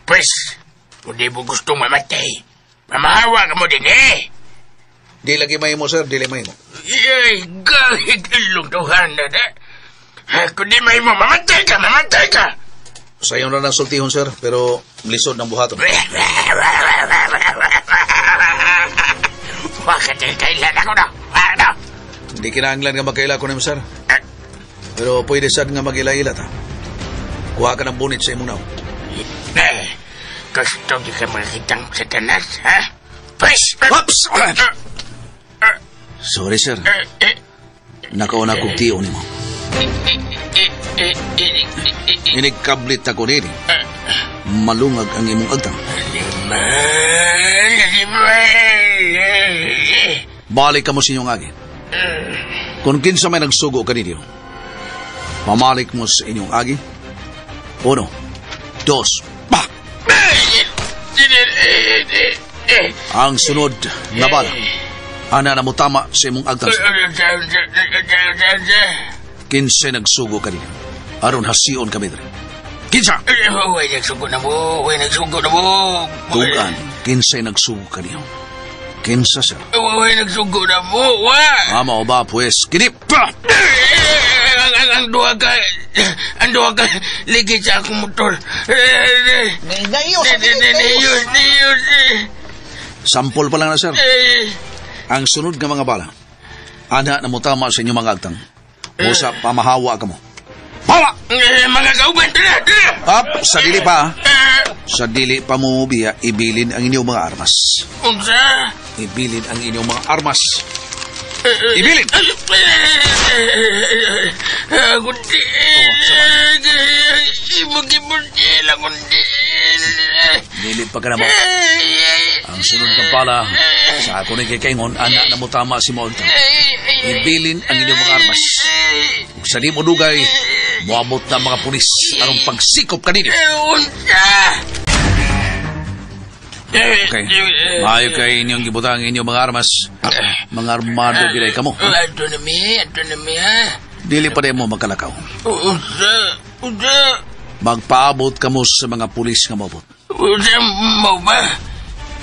Pwes, kung di mo gustong mamatay, mamahawa ka mo din eh. Di lagi mahimo, sir. Dili mahimo. Ay, gahig ilong tuhan na na. Kung di mahimo, mamatay ka, mamatay ka! Sa iyo na lang sultihon, sir. Pero lisod ng buhaton. Bakit eh, kailan ako na? Ano? Hindi kinahanglan nga magkaila ko nimo, sir. Pero pwede sad nga mag-ila-ila ta. Kuha ka ng bunit sa imong naw. Eh, gusto di ka makitang satanas, ha? Pwes! Ops! Sorry, sir. Nakauna kong tiyo nimo. Inigkablit ako nini. Malungag ang imong agtang. Balik ka mo sa inyong agi. Kung kinsa may nagsugo ka ninyo, pamalik mo sa inyong agi. 1, 2, pa! Ang sunod na bala, ana na mo tama sa imong agtang. Kinsa nagsugo ka ninyo, aron hasion kami dre. Kinsa? Uy, nagsugo na mo. Uy, nagsugo na mo. Tugan, kinsa nagsugo ka ninyo. Kinsa, sir? Uy, nagsugo na mo. Wa! Ama o ba, pues, kinip! Pa! Ang duha ka, ang duha ka, ligid sa akong motor. Naios! Naios! Sampol pa lang na, sir. Ang sunod nga mga bala, ana na mo tama sa inyong mga agtang. Usa, pamahawa ka mo. Bawa! Mga kauban, tara, tara! Up, sa dili pa. Sa dili pa mo biya, ibilin ang inyong mga armas. Unsa? Ibilin ang inyong mga armas. Ibilin! Kundi. Ibugi-bugi lang, kundi. Dili pa ka na mo. Ang sunod ng bala, sa ako ni kikaingon, anak na mo tama si Moagtang. Ibilin ang inyong mga armas. Kung sa di mo dugay, muabot na mga pulis anong pagsikop kanino. Unsa? Okay. Maayo kay inyong gibutang inyong mga armas. Mga armado gilay kamo. Ato na mi, ha? Dili pa mo magkalakaw. Unsa? Unsa? Magpaabot kamo sa mga pulis nga moabot. Unsa mo ba?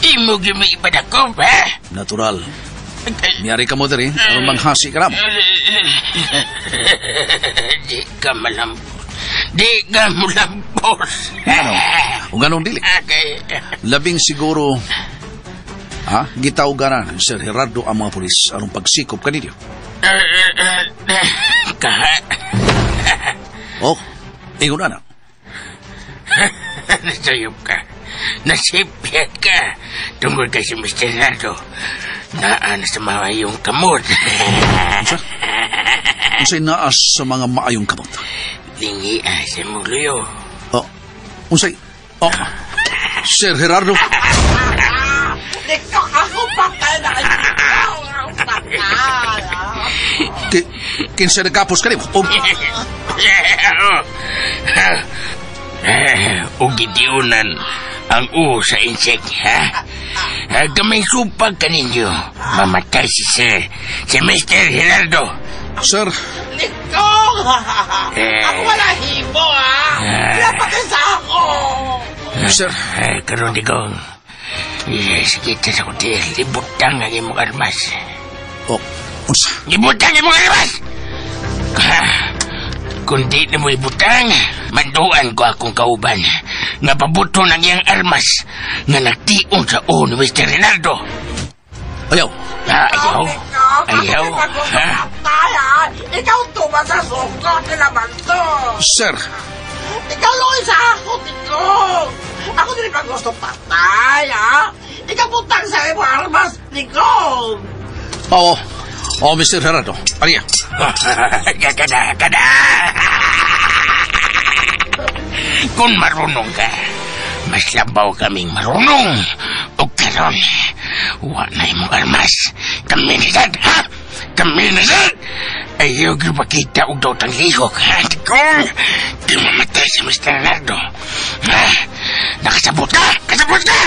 Imo gyud mi ipadakop, ha? Natural. Miyari ka mo diri, aron manghasi ka namo. Di ka malampos. Di ka malampos. Ano? O ganun dili. Okay. Labing siguro, ha? Gitawganan, Sir Gerardo, ang mga pulis aron pagsikop kaninyo. Kaha. Oh, ingon na. Nasayop ka. Nasipyat ka. Tungkol kay si Mr. Nardo. Naa na sa maayong kamot. Unsa? Unsay naas sa mga maayong kamot? Lingi sa muluyo. Oh, unsay? Oh, Sir Gerardo. Niko, ako patay na. Kinsa nagkapos ka nimo? Oh. O gidiunan ang uho sa insect, ha? Gamay supag ka ninyo. Mamatay si Sir, si Mr. Gerardo. Sir. Likong! Ako wala himo, ha? Pinapatay sa ako! Sir. Karoon di kong. Sige, sa hotel. Ibutang ang imong armas. Oh, unsa? Ibutang imong armas! Kung di na mo ibutang, manduan ko akong kauban. Nga pabuto ng iyang armas nga nagtiong sa ulo ni Mr. Rinaldo. Ayaw. Ayaw. Ayaw. Ha? Ikaw tuba sa sukot naman to. Sir. Ikaw lang sa ako, Tikong. Ako din pa gusto patay, ha? Ikaw butang sa imong armas, Tikong. Oo. Oo, Mr. Gerardo. Ariya. Kada, kada. Kung marunong ka, mas labaw kaming marunong. O karon, wa na imong armas. Kami na sad, ha? Kami na sad! Ayaw gipakita og daw tang lihok, ha? Kung di mamatay si Mr. Nardo. Ha? Nakasabot ka! Kasabot ka!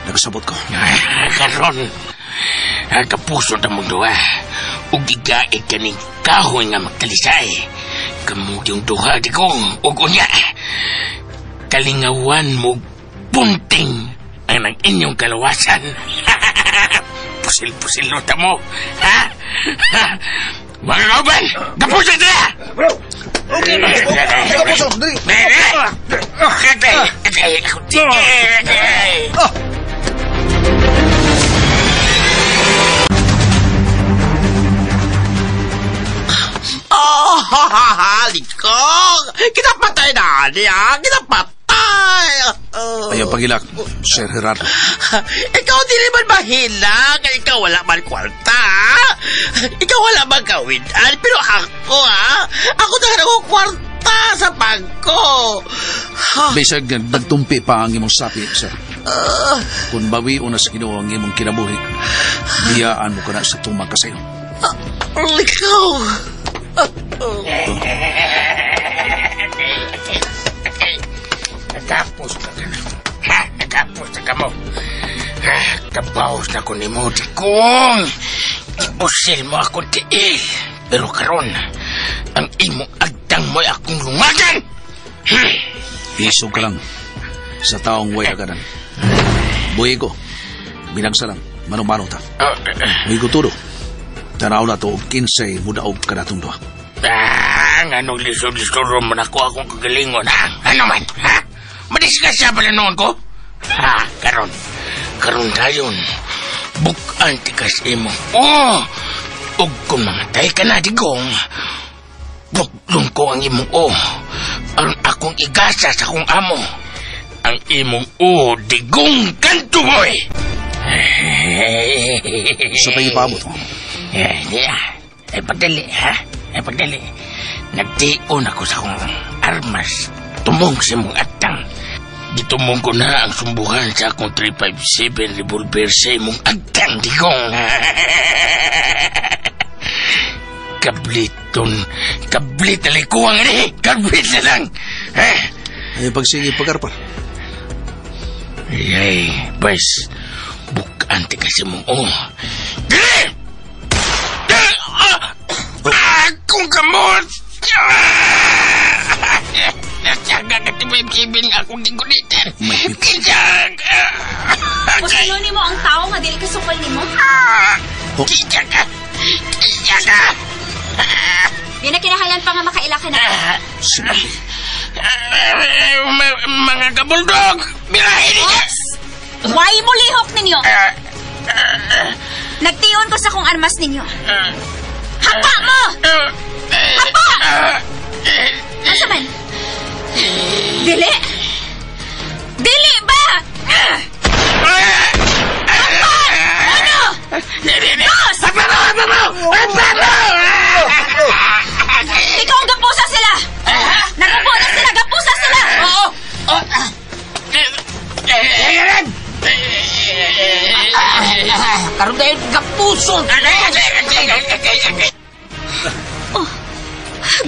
Nakasabot ko. Karon, ang kapuso na mong duha. Ug gigaid kaning kahoy nga magtalisay. Kamu yung duha di kong ug unya. Kalingawan mo punting ang nang inyong kalawasan. Pusil-pusil no mo. Ha? Ha? Mga kauban, kapuso na! Bro! Okay, kapuso! Dali! Oh, likong! Kinapatay na niya! Kinapatay! Ayaw pagilak, Sir Gerardo. Ikaw dili man mahila, kaya ikaw wala man kwarta. Ikaw wala man kawinan, pero ako ha, ako na ako kwarta sa bangko. Bisag nagtumpi pa ang imong sapi, sir. Kung bawi o na sa Ginoo ang imong kinabuhi, biyaan mo ka na sa tumang kasayo. Likaw! Nagapos na ka na. Ha? Nagapos na ka mo. Ha? Kabaos na ko ni mo, Tikong. Ipusil mo akong tiil. Pero karon, ang imong agtang mo'y akong lungagan. Isog ka lang sa taong way agaran. Buhi ko, binagsa lang, manong-manong ta. Buhi ko todo. Tanaw na to, kinsay mudaog ka natong duha. Ah, anong lisod-lisod man ako akong kagalingon, ha? Ano man, ha? Madisgrasya pala noon ko? Ha, karon. Karon dayon. Bukan tikas imo. Oh! Ug kung mamatay ka na, digong, buklong ko ang imong o. Aron akong igasa sa akong amo. Ang imong o, digong kanto boy! Sa tayo paabot, oh. Eh, di ah. Ay pagdali, ha? Ay pagdali. Nagtion ako sa akong armas. Tumong sa imong atang. Gitumong ko na ang sumbuhan sa akong 357 revolver sa imong atang, digong. Kabliton. Kablit na likuang ini. Kablit na lang. Eh? Ay pagsige pagkarpar. Ay, boys. Bukaan ti kasi mong o. Dili! Akong kamot! Nasyaga ka tibib-sibin akong gigunitan. Kinsaga! Pusilo ni mo ang tao nga dili kasukol ni mo. Kinsaga! Kinsaga! Di na kinahanglan pa nga makaila ka na. Mga kabuldog! Birahin ninyo! Oops! Why mo lihok ninyo? Nagtion ko sa kong armas ninyo. Hapa mo! Hapa! Asa man? Dili! Dili ba? Hapa! Ano? Dos! Hapa mo! Hapa mo! Hapa mo! Ikaw ang gapusa sila! Nagupo na sila! Gapusa sila! Oo! Karon dahil gapuso! Oh,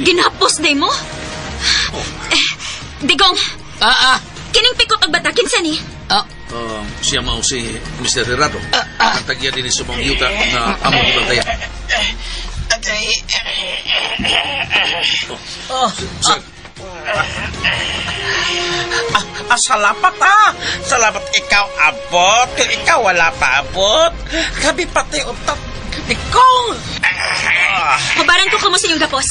ginapos day mo? Eh, Digong! Kining pikot og bata, kinsa ni? Siya mao si Mr. Gerardo. Ang tagya din sa mga yuta na among gibantayan. Sir. Salamat ha. Salamat ikaw abot. Kung ikaw wala pa abot. Kami pati utak. Nikong! Hubaran ko kamo sa inyong gapos.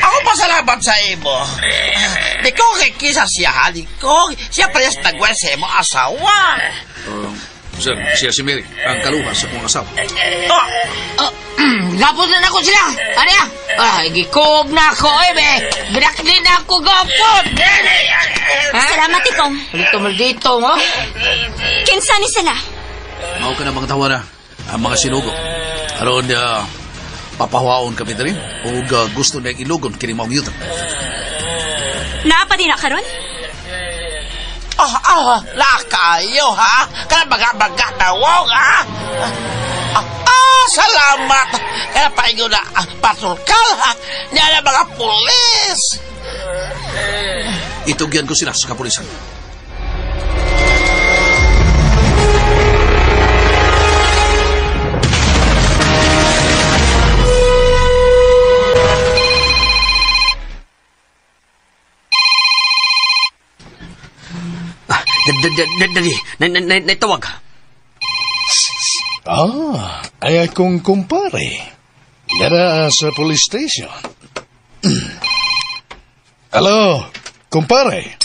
Ako pasalamat sa imo. Nikong kay kisa siya ha, Nikong. Siya parehas tagwan sa imo asawa. Sir, siya si Mary, ang kaluha sa kong asawa. Gapos na nako sila. Ano ya? Gikob na ako eh, be. Binakli na ako gapot. Salamat, Ikong. Dito, maldito, mo. Kinsa ni sila? Mao ka na mga tawa na ang mga sinugo. Aron, Papahuaon kami diri ug gusto na ilugon kini maong yuta. Naa pa din na karon? Lakayo ha? Kana baga-baga tawog ha? Salamat! Kaya paingon na patrolkal ha? Niya na mga pulis! Itugyan ko sila sa kapulisan. Dali, naitawag. Ay akong kumpare. Dara sa police station. Hello, kumpare.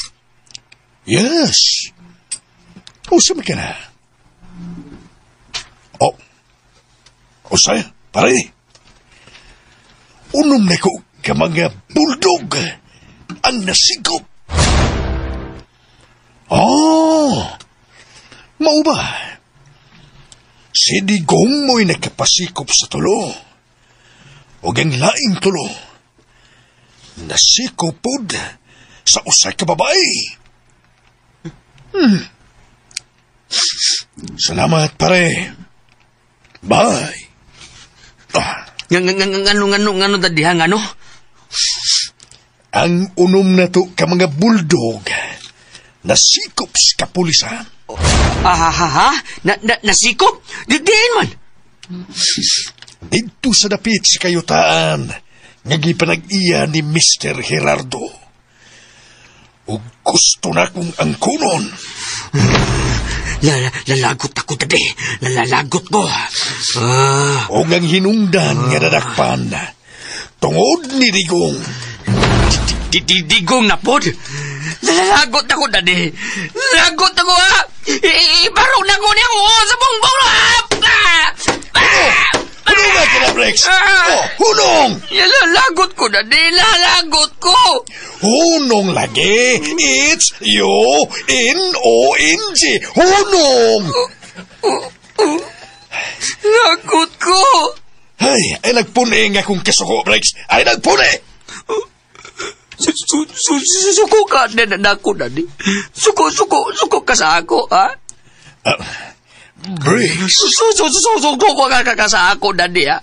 Yes. Usa man ka na. Oh. Usa, pare. Unom na ko ka mga bulldog ang nasigop. Oh, mao ba? Si Digong mo'y nagkapasikop sa tulo. O ang laing tulo. Nasikop pod sa usay ka babae. Salamat, pare. Bye. Ngano, dadi, ha? Ngano? Ang unom na to ka mga bulldog nasikop sa kapulisan. Ha? Nasikop? Diin man? Dito sa dapit sa kayutaan, nga gipanag-iya ni Mr. Gerardo. Ug gusto na kong angkunon. Lalagot ako, dadi. Lalalagot ko. Og ang hinungdan nga dadakpan, tungod ni Digong. Digong na pod? Lalagot ako, dadi. Lalagot ako, ha? Ibarog na ko niya ko sa bongbong, ha? Hunong nga ka na, Rex! Hunong! Lalagot ko, dadi. Lalagot ko! Hunong lagi. It's U-N-O-N-G. Hunong! Lagot ko! Ay, nagpuni nga kong kasuko, Rex. Ay, nagpuni! Suko ka na ako, dadi. Suko ka sa ako, ha? Briggs. Suko ka sa ako, dadi, ha?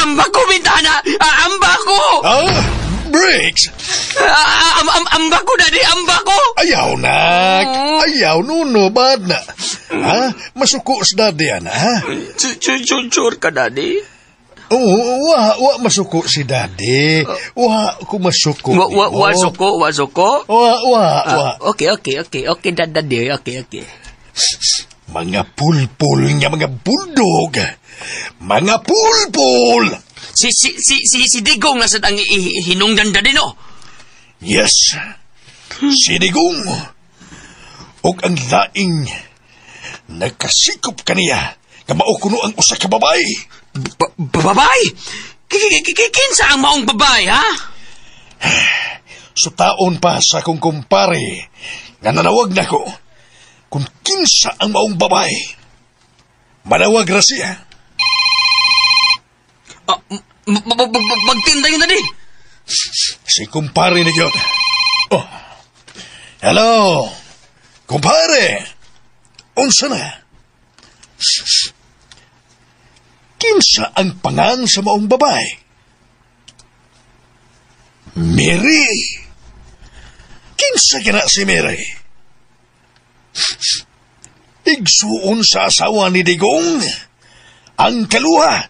Amba ko, bintana! Amba ko! Briggs! Amba ko, dadi! Amba ko! Ayaw, nak! Ayaw, nuno, bad na. Ha? Masuko sa daddy, ana, ha? Sure ka, daddy? Oo, wa masuko si daddy. Wa ko masuko. Wa suko, wa suko? Wa. Okay, daddy, okay. Mga pulpul nga mga bulldog. Mga pulpul! Si Digong na sad ang hinungdan daddy, no? Yes. Si Digong. Og ang laing nagkasikop kaniya nga mao kuno ang usa ka babae. Babae? Kinsa ang maong babae, ha? Sutaon pa sa akong kumpare nga nanawag nako kung kinsa ang maong babae. Manawag ra siya. Magtinda yun na di. Si kumpare ni Gyot. Oh. Hello, kumpare. Unsa na? Kinsa ang pangan sa maong babae? Mary. Kinsa kina si Mary? Igsuon sa asawa ni Digong ang kaluha.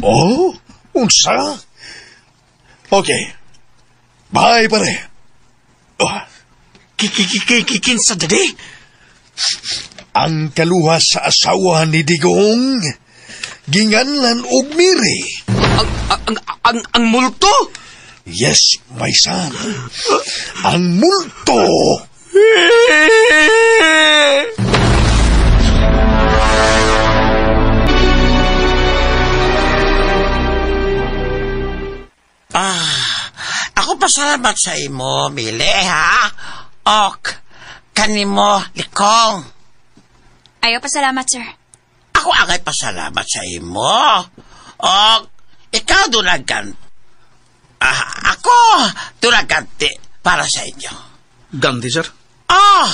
Oh, unsa? Okay. Bye, pare. Oh. Kinsa, dadi? Ang kaluha sa asawa ni Digong, ginganlan og Mary. Ang multo? Yes, my son. Ang multo. Ako pasalamat sa imo, Mile, ha? Ok, kanimo, likong. Ayaw pasalamat, sir. Ako angay pasalamat sa imo. O, ikaw doon nagganti. Ako doon nagganti para sa inyo. Ganti, sir? Oh,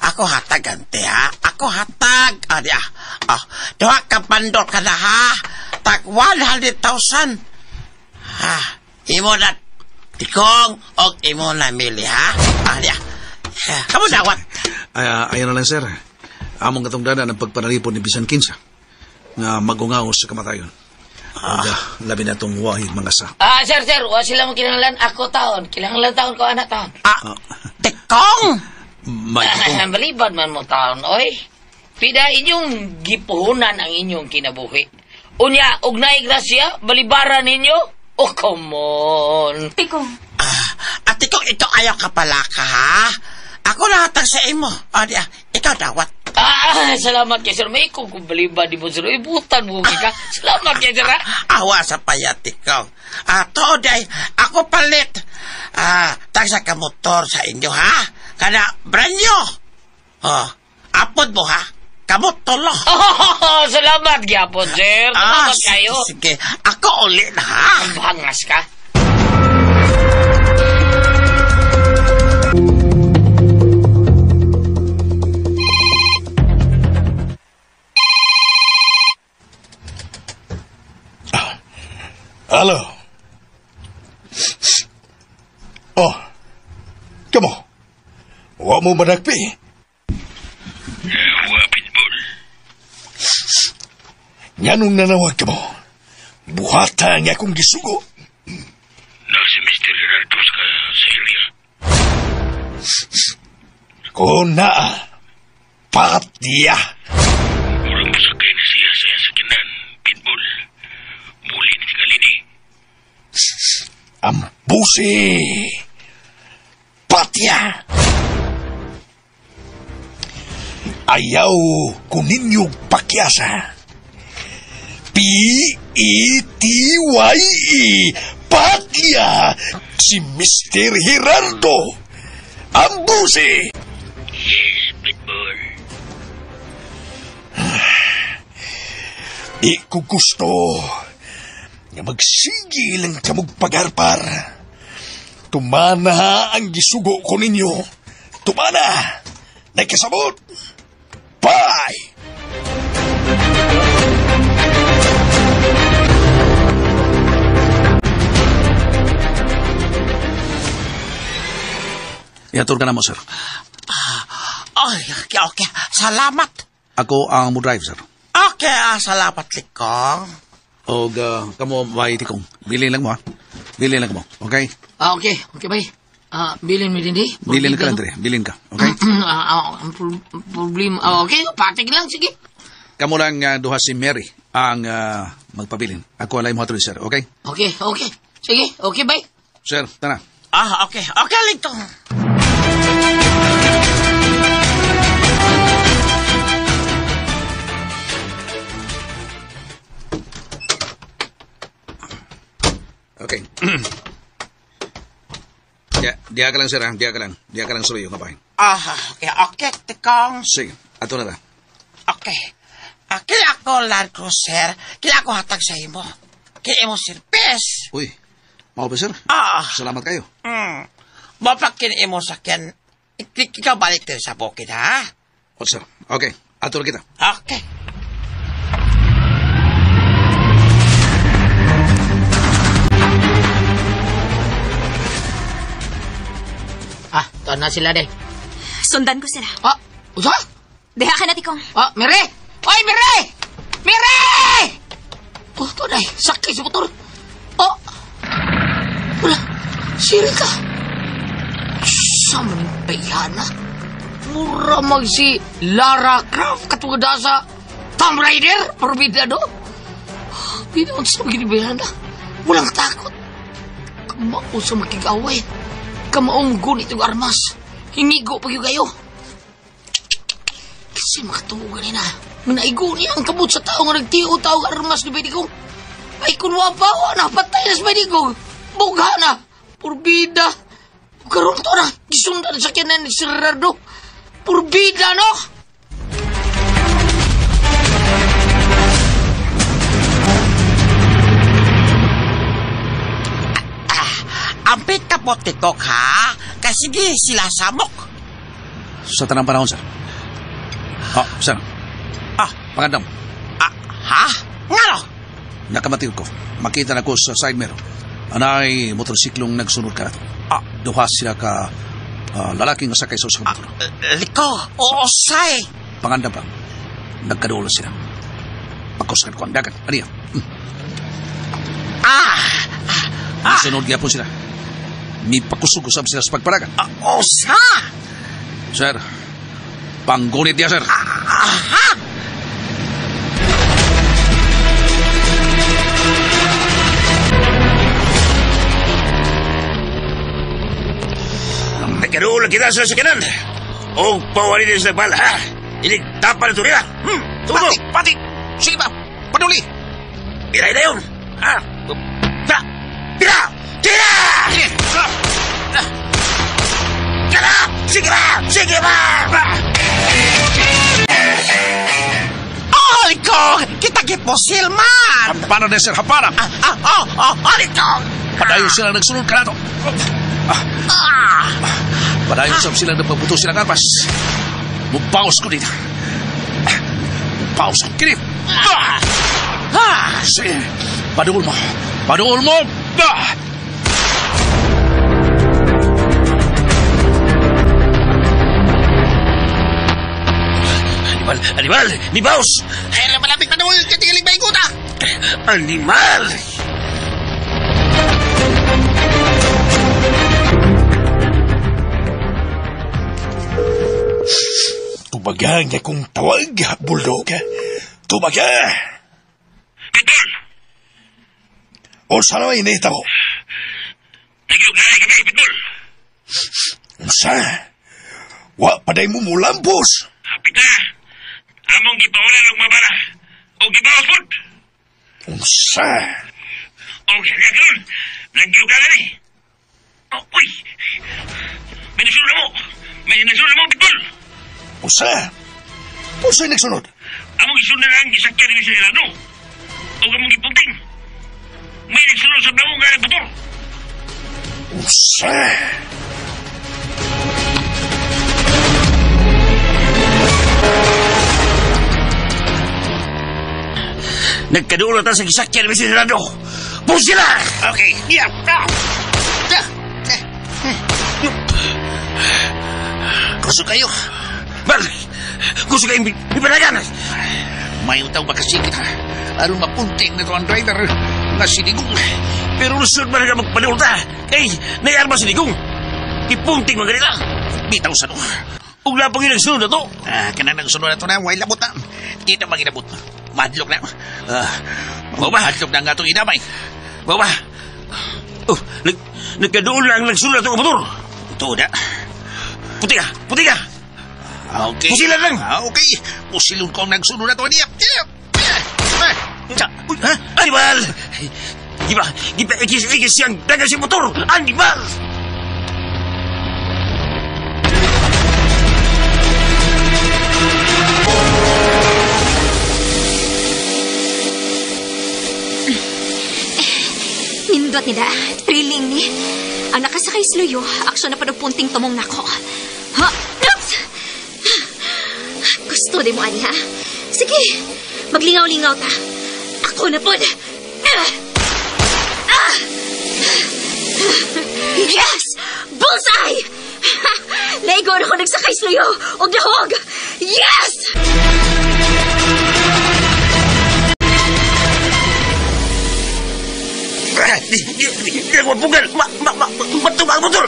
ako hatag ganti, ha? Ako hatag. Duha ka pandol ka na, ha? Tag 100,000. Ha? Imo na Tikong o imo na Mili, ha? Kamu dawat. Ayaw na lang, sir. Among katungdanan ang pagpanalipod ni Bisan Kinsa nga magungaw sa kamatayon. Labi na itong wahid mga sa. Sir, wa sila mo kinahanglan ako taon. Kinahanglan taon ko anak taon. Tikong! May tikong. Balibad man mo taon, oy. Pida inyong gipuhunan ang inyong kinabuhi. Unya, og naay grasya, balibaran ninyo. Oh, come on. Tikong. At tikong, ito ayaw ka pala ka, ha? Ako lahatag sa imo. Ikaw dawat. Salamat kay sir. May kung balibad di mo, sir. Ibutan mo ka. Salamat kay sir, ha? Awa sa payat, ikaw. To, day, ako palit. Tagsa ka motor sa inyo, ha? Kana, brand new. Oh, apod mo, ha? Kamot tulo. Oh, salamat gyapon, sir. Salamat kayo. Sige, ako ulit, ha? Bangas ka. Hello. Oh, kamo. Wa mo managpi. Wa, Pitbull. Nganong nanawag ka mo? Buhata nga akong gisugo. Na si Mr. Gerardo sa area. Kung naa, patya. Murang masakay na siya sa sakinan, Pitbull. Muli ni Galini. Ambusi! Patya! Ayaw ko ninyo pakyasa. P-E-T-Y-E! Patya! Si Mr. Gerardo! Ambusi! Yes, Pitbull. Di ko gusto nga magsige lang kamog pagarpar. Tumana ang gisugo ko ninyo. Tumana! Nagkasabot! Bye! Iatur ka na mo, sir. Ay, okay. Salamat. Ako ang mo drive, sir. Okay, salamat, Likong. O, kamo, may tikong. Bilin lang mo, ha? Bilin lang mo, okay? Okay. Okay, bye. Bilin mo din, di? Bilin ka lang, Dre. Bilin ka, okay? Problema. Okay, patik lang, sige. Kamo lang duha si Mary ang magpabilin. Ako alay mo hatuloy, sir, okay? Okay. Sige, okay, bye. Sir, tara. Okay. Okay, Likong. Okay. Diya ka lang, sir, ha? Diya ka lang. Diya ka lang sa luyo, kapahin. Okay, Tikong. Sige, ato na ta. Okay. Kila ako Land Cruiser, kila ako hatag sa imo. Kila imo sirpes. Uy, mao ba, sir? Salamat kayo. Mapakin imo sakyan. Ikaw balik din sa bukid, ha? O, sir. Okay, ato na kita. Okay. Tuan na sila, de. Sundan ko sila. Usa? Deha ka na, Tikong. Mere! Oy, Mere! Mere! Oh, tuan ay, sakay sa motor. Oh! Wala, siri ka. Sa maning bayana. Mura mag si Lara Croft katugada sa Tomb Raider, porbida, no? Di naman sa maging bayana. Walang takot. Kamao sa makig-away. Kamaong gunit yung armas. Hinigo pag yung kayo. Kasi makatuo ganina. Manaigo niya ang kamot sa tao nga nagtiyo tao ang armas ni Benigong. Ay kunwa pa, napatay na si Benigong. Bugha na. Purbida. Karoon to na. Gisundan sa kinan ni Sir Gerardo. Purbida, no? Ampit ka po, tikok, ha? Kasi sige, sila samok. Sa tanang panahon, sir. Ah, sir. Ah, pangandam. Ah, ha? Ngano? Nakamatil ko. Makita na ko sa side mirror. Anay motorsiklong nagsunod ka na to. Ah. Duha sila ka lalaking sakay sa usang motor. Liko, oo, say. Pangandam pa. Nagkadulo sila. Pagkuskan ko ang dagat. Ano yan? Ah! Sunod gyapon sila. Mipakusog usab sila sa pagparagan. Osa! Sir, panggunit niya, sir. Aha! Nagkaroon lang kita sa sakanan. O pawarin sa bala, ha? Iligtapan ito nila. Tumo! Pati! Pati! Sige ba? Paduli! Biray na yun! Ha? Tira! Tira! Tira! Tira! Sige ba! Sige ba! Oh, Likong! Kita gipusil man! Hapana na, sir! Hapana! Oh, Likong! Padayon sila nagsunod ka na to. Padayon sab sila nagpabuto sila ng armas. Mubaos ko dito. Mubaos ko. Kini! Sige! Paduol mo! Paduol mo! Animal! Animal! Nibaos! Ay, malapit pa naman! Katigaling ba ikuta? Animal! Tubaga nga kong tawag, Bulldog. Tubaga! Pitbull! O sana may inita mo? Nagyugay kami, Pitbull! Unsa? Wa paday mo mulampos. Hapit na! Among gipaulan og mabala. O gibaos pod! Unsa? O kaya karon, nagyugay kami. Oh, uy! May nasunod na mo! May nasunod na mo, Pitbull! Unsa? Unsa nagsunod? Among isunod na ang gisakyan ni Mr. Gerardo. O among gipunting. May nagsunod sa blamong nga nagmotor. Unsa? Nagkadulo ta sa gisakyan ni Mr. Gerardo. Pusila! Okay, yeah. Gusto kayo? Bal! Gusto kayong bibalagan! May utaw makasikit ha. Aron mapunting na to ang driver nga sinigong. Pero lusod man nga magpaliw ta. Kay, naiarma sinigong. Ipunting mga nila. Bitaw sa no. Ug lapang yung nagsunod na to. Kanang nagsunod na to na, way labot na. Di na maginabot. Madlok na. Mao ba? Madlok na nga itong inamay. Mao ba? Oh, nagkadoon lang nagsunod na itong motor. Ito na. Puti ka! Puti ka! Okay. Pusilan lang! Okay. Pusilon ko ang nagsunod na to. Ha? Animal! Giba, giba, ikis-ikis siyang daga si motor! Animal! Nindot nila. Thrilling ni. Ang nakasakay sa luyo, aksyon na panupunting tumong nako. Ha? Oops! Gusto di mo, ani, ha? Sige, maglingaw-lingaw ta. Ako na po. Ah! Yes! Bullseye! Laigo na ko nagsakay sa luyo. Og nahog! Yes! Di ako mapugal! Matuma ang motor!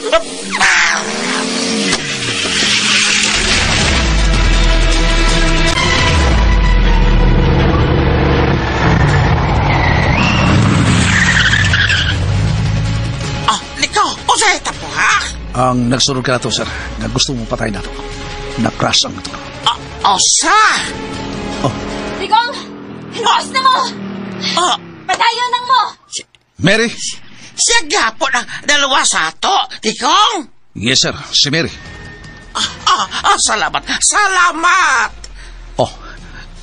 Ah, Liko! Usa tapo, ha? Ang nagsunod ka na to, sir, nga gusto mong patay na to. Na-crash ang motor. Ah, osa! Oh. Ligong! Luwas na mo! Ah! Padayon nang mo! Mary? Siya gapon ang dalawa sa ato, Tikong! Yes, sir. Si Mary. Salamat! Salamat! Oh,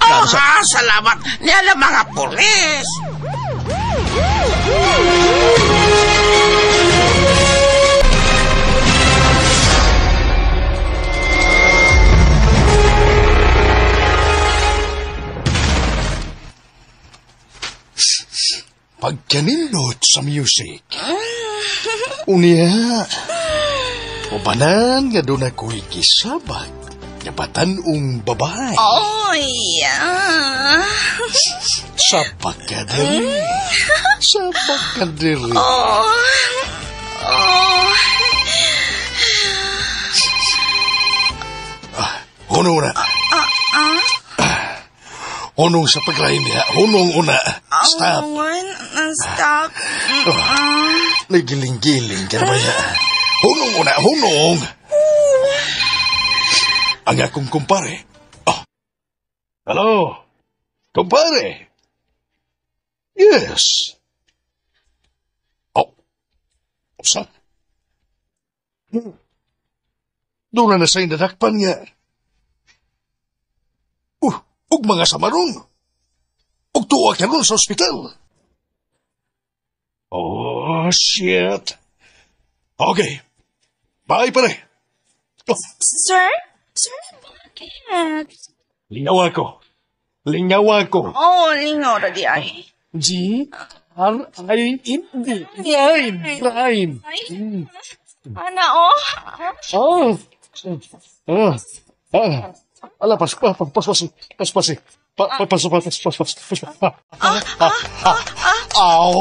klaro, sir. Salamat! Niya mga pulis! Pagkanindot sa music. Unya, ubanan nga doon ako'y gisabak nga batanong babae. Oh, yeah. Sabak ka diri. Sabak ka diri. Oh. Oh. Hunong na. Hunong sa pagrain niya. Hunong una. Stop. Oh, stop. Oh, nagiling-giling ka na ba niya? Hunong una. Hunong. Ang akong kumpare. Oh. Hello? Kumpare? Yes. Oh. Usa? Doon na nasa inadakpan niya. Ug mga samarong. Ug tuwa karon sa ospital. Oh, shit. Okay. Bye, pare. Oh. Sir? Sir, bakit? Lingaw ako. Lingaw ako. Oh, lingaw ra di ay. G R I N D. Grind. Grind. Ana, oh. Oh. Oh. Ah. Ala, pas, pas, pas, pas, pas, pas, pas, pas, pas, pas, pas, pas, pas, pas, Ow!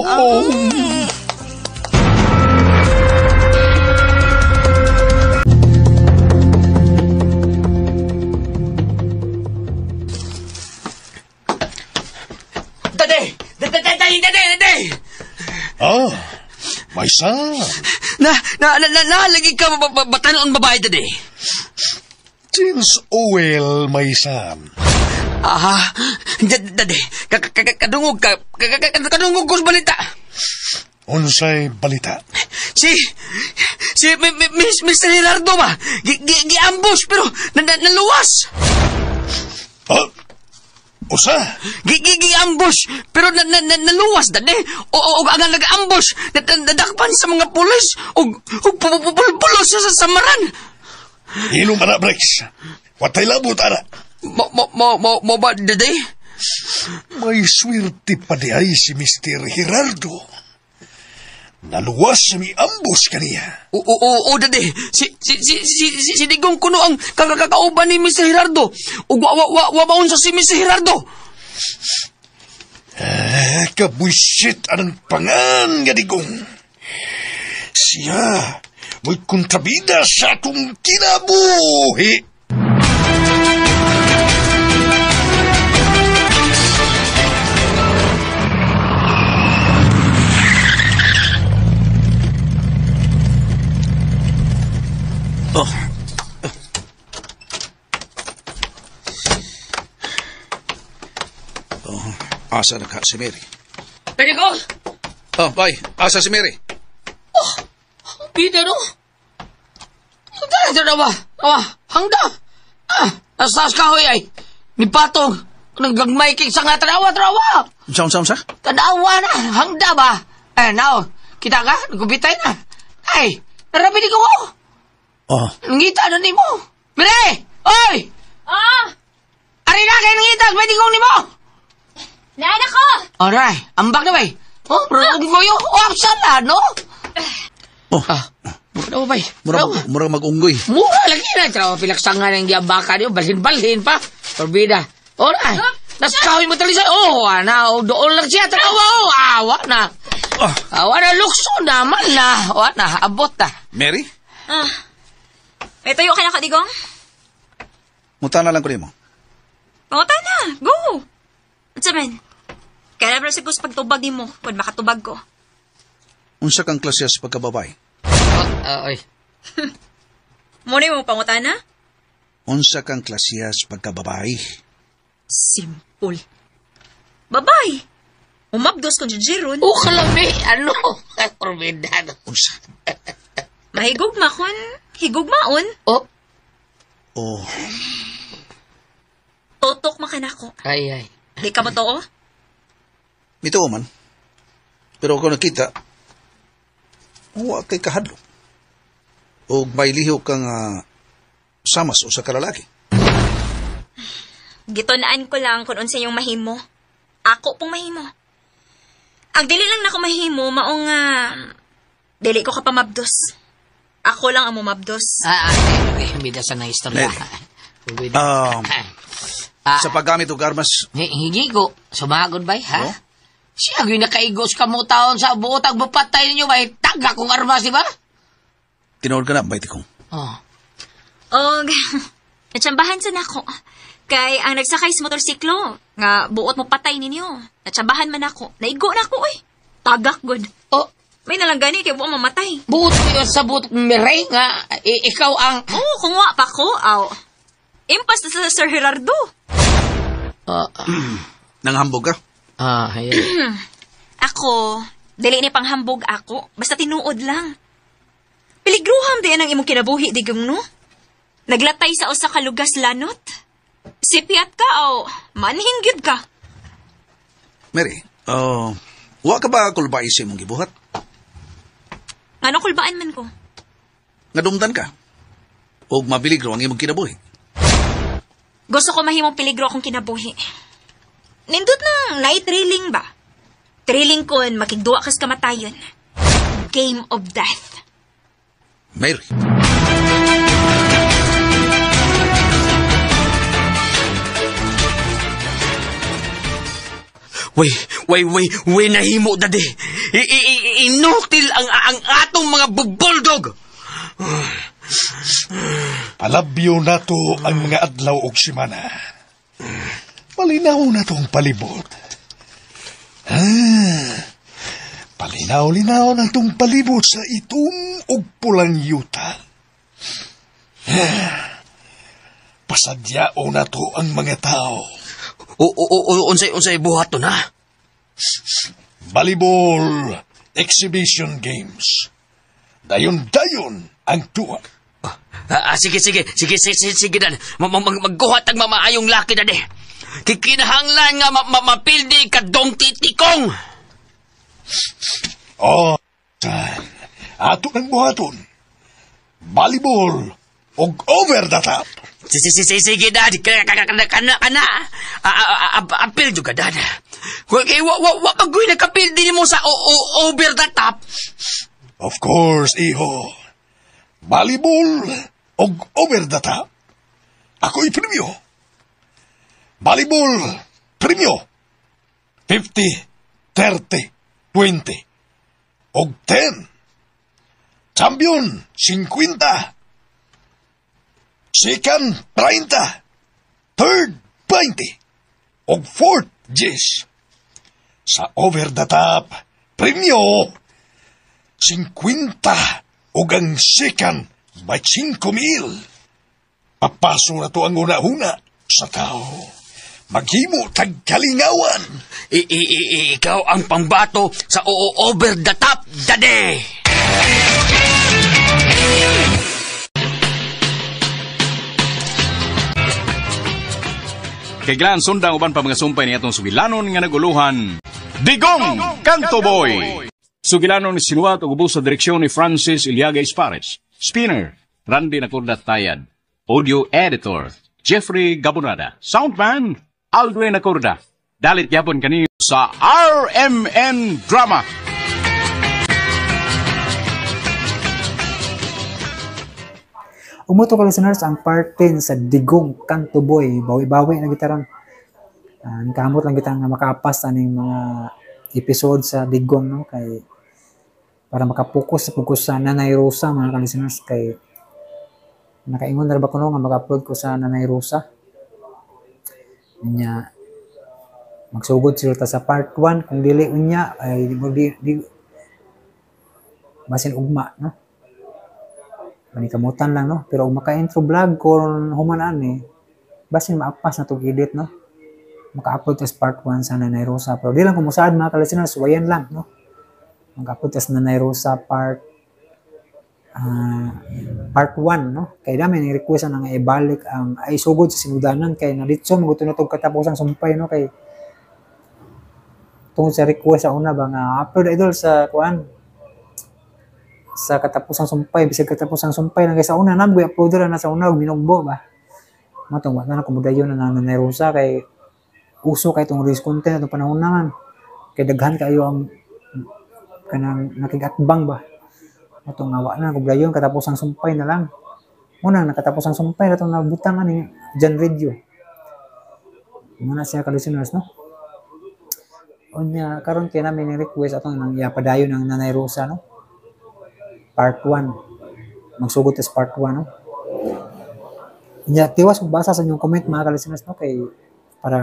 Dade! Dade! Dade! Dade! Dade! Ah, may son. Nalagi ka batanon babae, dade. James Owell, my son. Aha, dade, kadungog ka, kadungog ko sa balita. Unsay balita? Si Mr. Gerardo ba? Gi-ambush pero naluwas. Ah, usa? Gi-ambush pero naluwas dade. O ang nag-ambush nadakpan sa mga pulis og pulpulos sa samaran. Inom ana, Brex. Watay labot ana. Mo ba, dade? May swerte pa di ay si Mr. Gerardo. Naluwas mi ambos kaniya. Oo, dade. Si Digong kuno ang kakakauban ni Mr. Gerardo. Ug wa maunsa si Mr. Gerardo. Kabuisit anang pangan nga Digong. Siya mo'y kontrabida sa atong kinabuhi. Oh. Oh, asa na ka si Mary? Pwede ko? Oh, bye. Asa si Mary? Oh, bida no? Tara ba? Ah, hangda. Ah, nasa kahoy ay. Ni Patong, nagagmay king sa nga tanawa, tanawa. Unsa? Tanawa na, hangda ba? Eh, now, kita ka, nagubitay na. Ay, narabi ni ko. Oh. Nangita na nimo. Mire! Oy! Ah! Ari na kayo nangita, pwede kong nimo. Naan ako! Alright, ambak na bay. Oh, pero ko yun. Oh, absan na, no? Oh. Ah, mura bay. Mura mag-unggoy. Mura lagi na. Trawa pilaksangan ang giambaka niyo. Balhin-balhin pa. Torbida. Alright. Nasa kahoy mo talisa. Oh, ana. Oh, doon lang siya. Trawa, oh. Awa na. Awa na, lukso naman na. Awa na, abot na. Mary? Ah. May tuyo ka na ka, Digong? Muta na lang ko nimo. Panguta na. Go! Unsa man? Kaya na sa gusto pagtubag nimo kung makatubag ko. Unsa kang klase sa pagkababay? Ay. Muna mo panguta na? Unsa kang klase sa pagkababay? Simple. Babay! Umabdos kung jijiron. Oh, kalami! Ano? Korbidado. Unsa? Mahigugma kun higugmaon. Oh. Oh. Tutok makanako. Ay, ay. Di ka mo too? Mituo man. Pero kung nakita, wa kay kahadlok. O may lihok kang samas o sa kalalaki. Gitunaan ko lang kung unsa yung mahimo. Ako pong mahimo. Ang dili lang nako mahimo mao nga dili ko ka pamabdos. Ako lang ang mumabdos. Bida sa na istorya. Sa paggamit og armas. Hingi ko. Sumagod bay, ha? Oh? Siya gyud nakaigos ka mo taon sa buot ang bupatay ninyo bay. Taga kong armas, di ba? Tinuod ka na, bay tikong. Oh. Og natsambahan sa nako. Kay ang nagsakay sa motorsiklo, nga buot mo patay ninyo. Natsambahan man ako. Naigo na ako, oy. Tagak gud. Oh. May nalanggani kay buot mamatay. Buot ko sa buot miray nga ikaw ang... Oo, kung wa pa ko, aw. Impas na sa Sir Gerardo. Nanghambog ka? Ayun. Ako, dili ni panghambog ako. Basta tinuod lang. Piligruham di ang imong kinabuhi, digong no? Naglatay sa usa ka lugas lanot. Sipiat ka o manhinggid ka. Mary, wa ka ba kulbay sa imong gibuhat? Ngano kulbaan man ko? Ngadumtan ka. Og mabiligro ang imong kinabuhi. Gusto ko mahimong peligro akong kinabuhi. Nindot nang night thrilling ba? Thrilling kon makigduwa kas kamatayon. Game of death. Mary. Way, nahimo dadi. Inutil ang atong mga bubuldog. Palabyo na to ang mga adlaw og simana. Palinaw na tong palibot. Palinaw-linaw na tong palibot sa itom og pulang yuta. Pasadyao na to ang mga tao. Unsay buhat to na? Volleyball Exhibition Games. Dayon-dayon ang tuwa. Sige dan. Magkuha tag mamaayong laki dade. Kikinahanglan nga mapildi kadong titikong. Oh, san. Ato ng buhaton. Volleyball og over the top. Sige dad. Kana. Apil juga dad. Wa pag-uwi nagkapildi mo sa over the top. Of course, iho. Volleyball og over the top. Ako'y premyo. Volleyball, premyo. 50, 30, 20, og 10. Champion, 50. Second, 30. Third, 20. Og fourth, 10. Sa over the top, premyo, 50. Og ang second, by 5,000. Papaso na to ang una-una sa tao. Maghimo tagkalingawan. Ikaw ang pambato sa over the top, dade! Kay Glan, sundang uban pa mga sumpay ni atong sugilanon nga naguluhan. Digong Kanto Boy! Sugilanon ni sinuwat ug ubos sa direksyon ni Francis Iliaga Espares. Spinner, Randy Nacorda Tayad. Audio Editor, Jeffrey Gabonada. Soundman, Aldwin Nacorda. Dalit yapon kaniyo sa RMN Drama. Umuto ka listeners ang part 10 sa Digong Kanto Boy. Bawi-bawi na gitarang. Kamot lang kita nga makapas aning mga episode sa Digong, no, kay para makapokus sa pugos sa Nanay Rosa mga ka-listeners, kay nakaingon na ba ko no nga maka-upload ko sa Nanay Rosa. Unya magsugod sila ta sa part 1 kung dili unya ay di basin ugma, no. Manikamutan lang, no, pero kung maka-intro vlog ko human ani basin maapas na tog edit, no. Maka-upload tas part 1 sa Nanay Rosa, pero di lang kumusaad mga ka-listeners, wayan lang, no. Maka-upload tas Nanay Rosa part 1, no. Kay dami ni request ang ibalik ang ay sugod sa sinudanan kay nalitso maguto na tog katapusang sumpay, no, kay tungod sa request sa una ba nga upload idol sa kuan sa katapusang sumpay, bisag katapusang sumpay lang kay sa una nagboy upload ra na sa una og minugbo ba. Matong wa na kumudayon na Nanay Rosa kay uso kay tong reels content atong panahon naman. Kay daghan kaayo ang kanang nakigatbang ba. Ato nga wa na kubrayon katapos ang sumpay na lang. Muna nakatapos ang sumpay atong nabutang ani John Radio. Muna siya ka listeners, no. Unya karon kay namin ni request atong nang ipadayon ang Nanay Rosa, no. Part 1. Magsugot is part 1, no. Unya tiwas kong basa sa inyong comment mga ka-listeners, no, kay para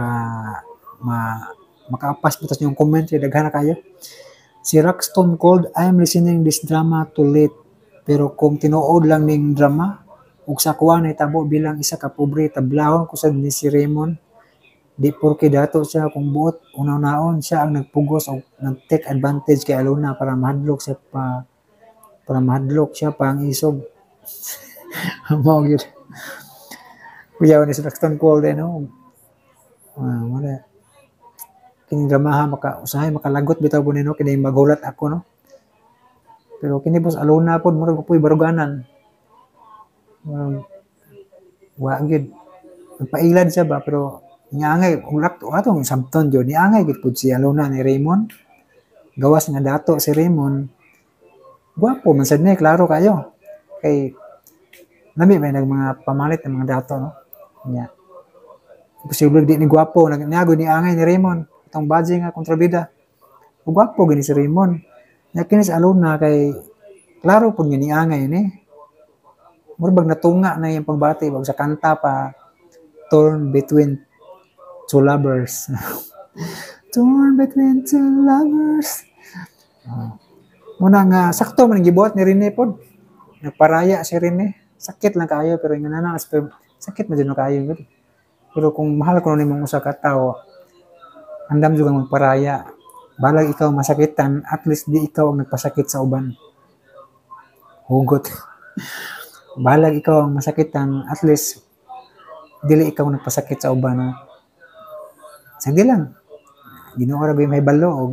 makaapas butas inyong comment kay daghan na kayo. Si Rockstone Cold, I am listening this drama too late. Pero kung tinuod lang ning drama, ug sa kuha na itabo bilang isa ka pobre, tablahon ko sad ni si Raymond. Di porke dato siya kung buot, una-unaon siya ang nagpugos o nag-take advantage kay Alona para mahadlok siya pa, para mahadlok siya pa ang isog. Mao gyud. Kuyaw ni si Rockstone Cold, eh, no? Wala. Kining dramaha maka usahay makalagot bitaw po nino kini maghulat ako, no. Pero kini boss Alona pod murag upoy baruganan. Murag wa gyud. Nagpailad siya ba pero niangay ulak to atong sabton jud niangay gyud pud si Alona ni Raymond. Gawas nga dato si Raymond. Gwapo man sad ni, klaro kayo. Kay nami may nag mga pamalit ng mga dato, no. Nya. Posible di ni gwapo nagnago ni angay ni Raymond. Itong badge nga kontrabida. Ug gwapo gani si Raymond. Nya kini si Alona kay klaro pud nga niangay ni. Murag bag natunga na iyang pagbati bag sa kanta pa, Torn Between Two Lovers. Torn between two lovers. Muna nga sakto man ang gibuhat ni Rene pod. Nagparaya si Rene. Sakit lang kaayo pero nga nana sakit man jud kaayo gud. Pero kung mahal ko nimong usa ka tawo, andam jud kang magparaya. Balag ikaw masakitan, at least di ikaw ang nagpasakit sa uban. Hugot. Balag ikaw ang masakitan, at least dili ikaw nagpasakit sa uban. No? Sige lang. Ginoo ra gyud may balo og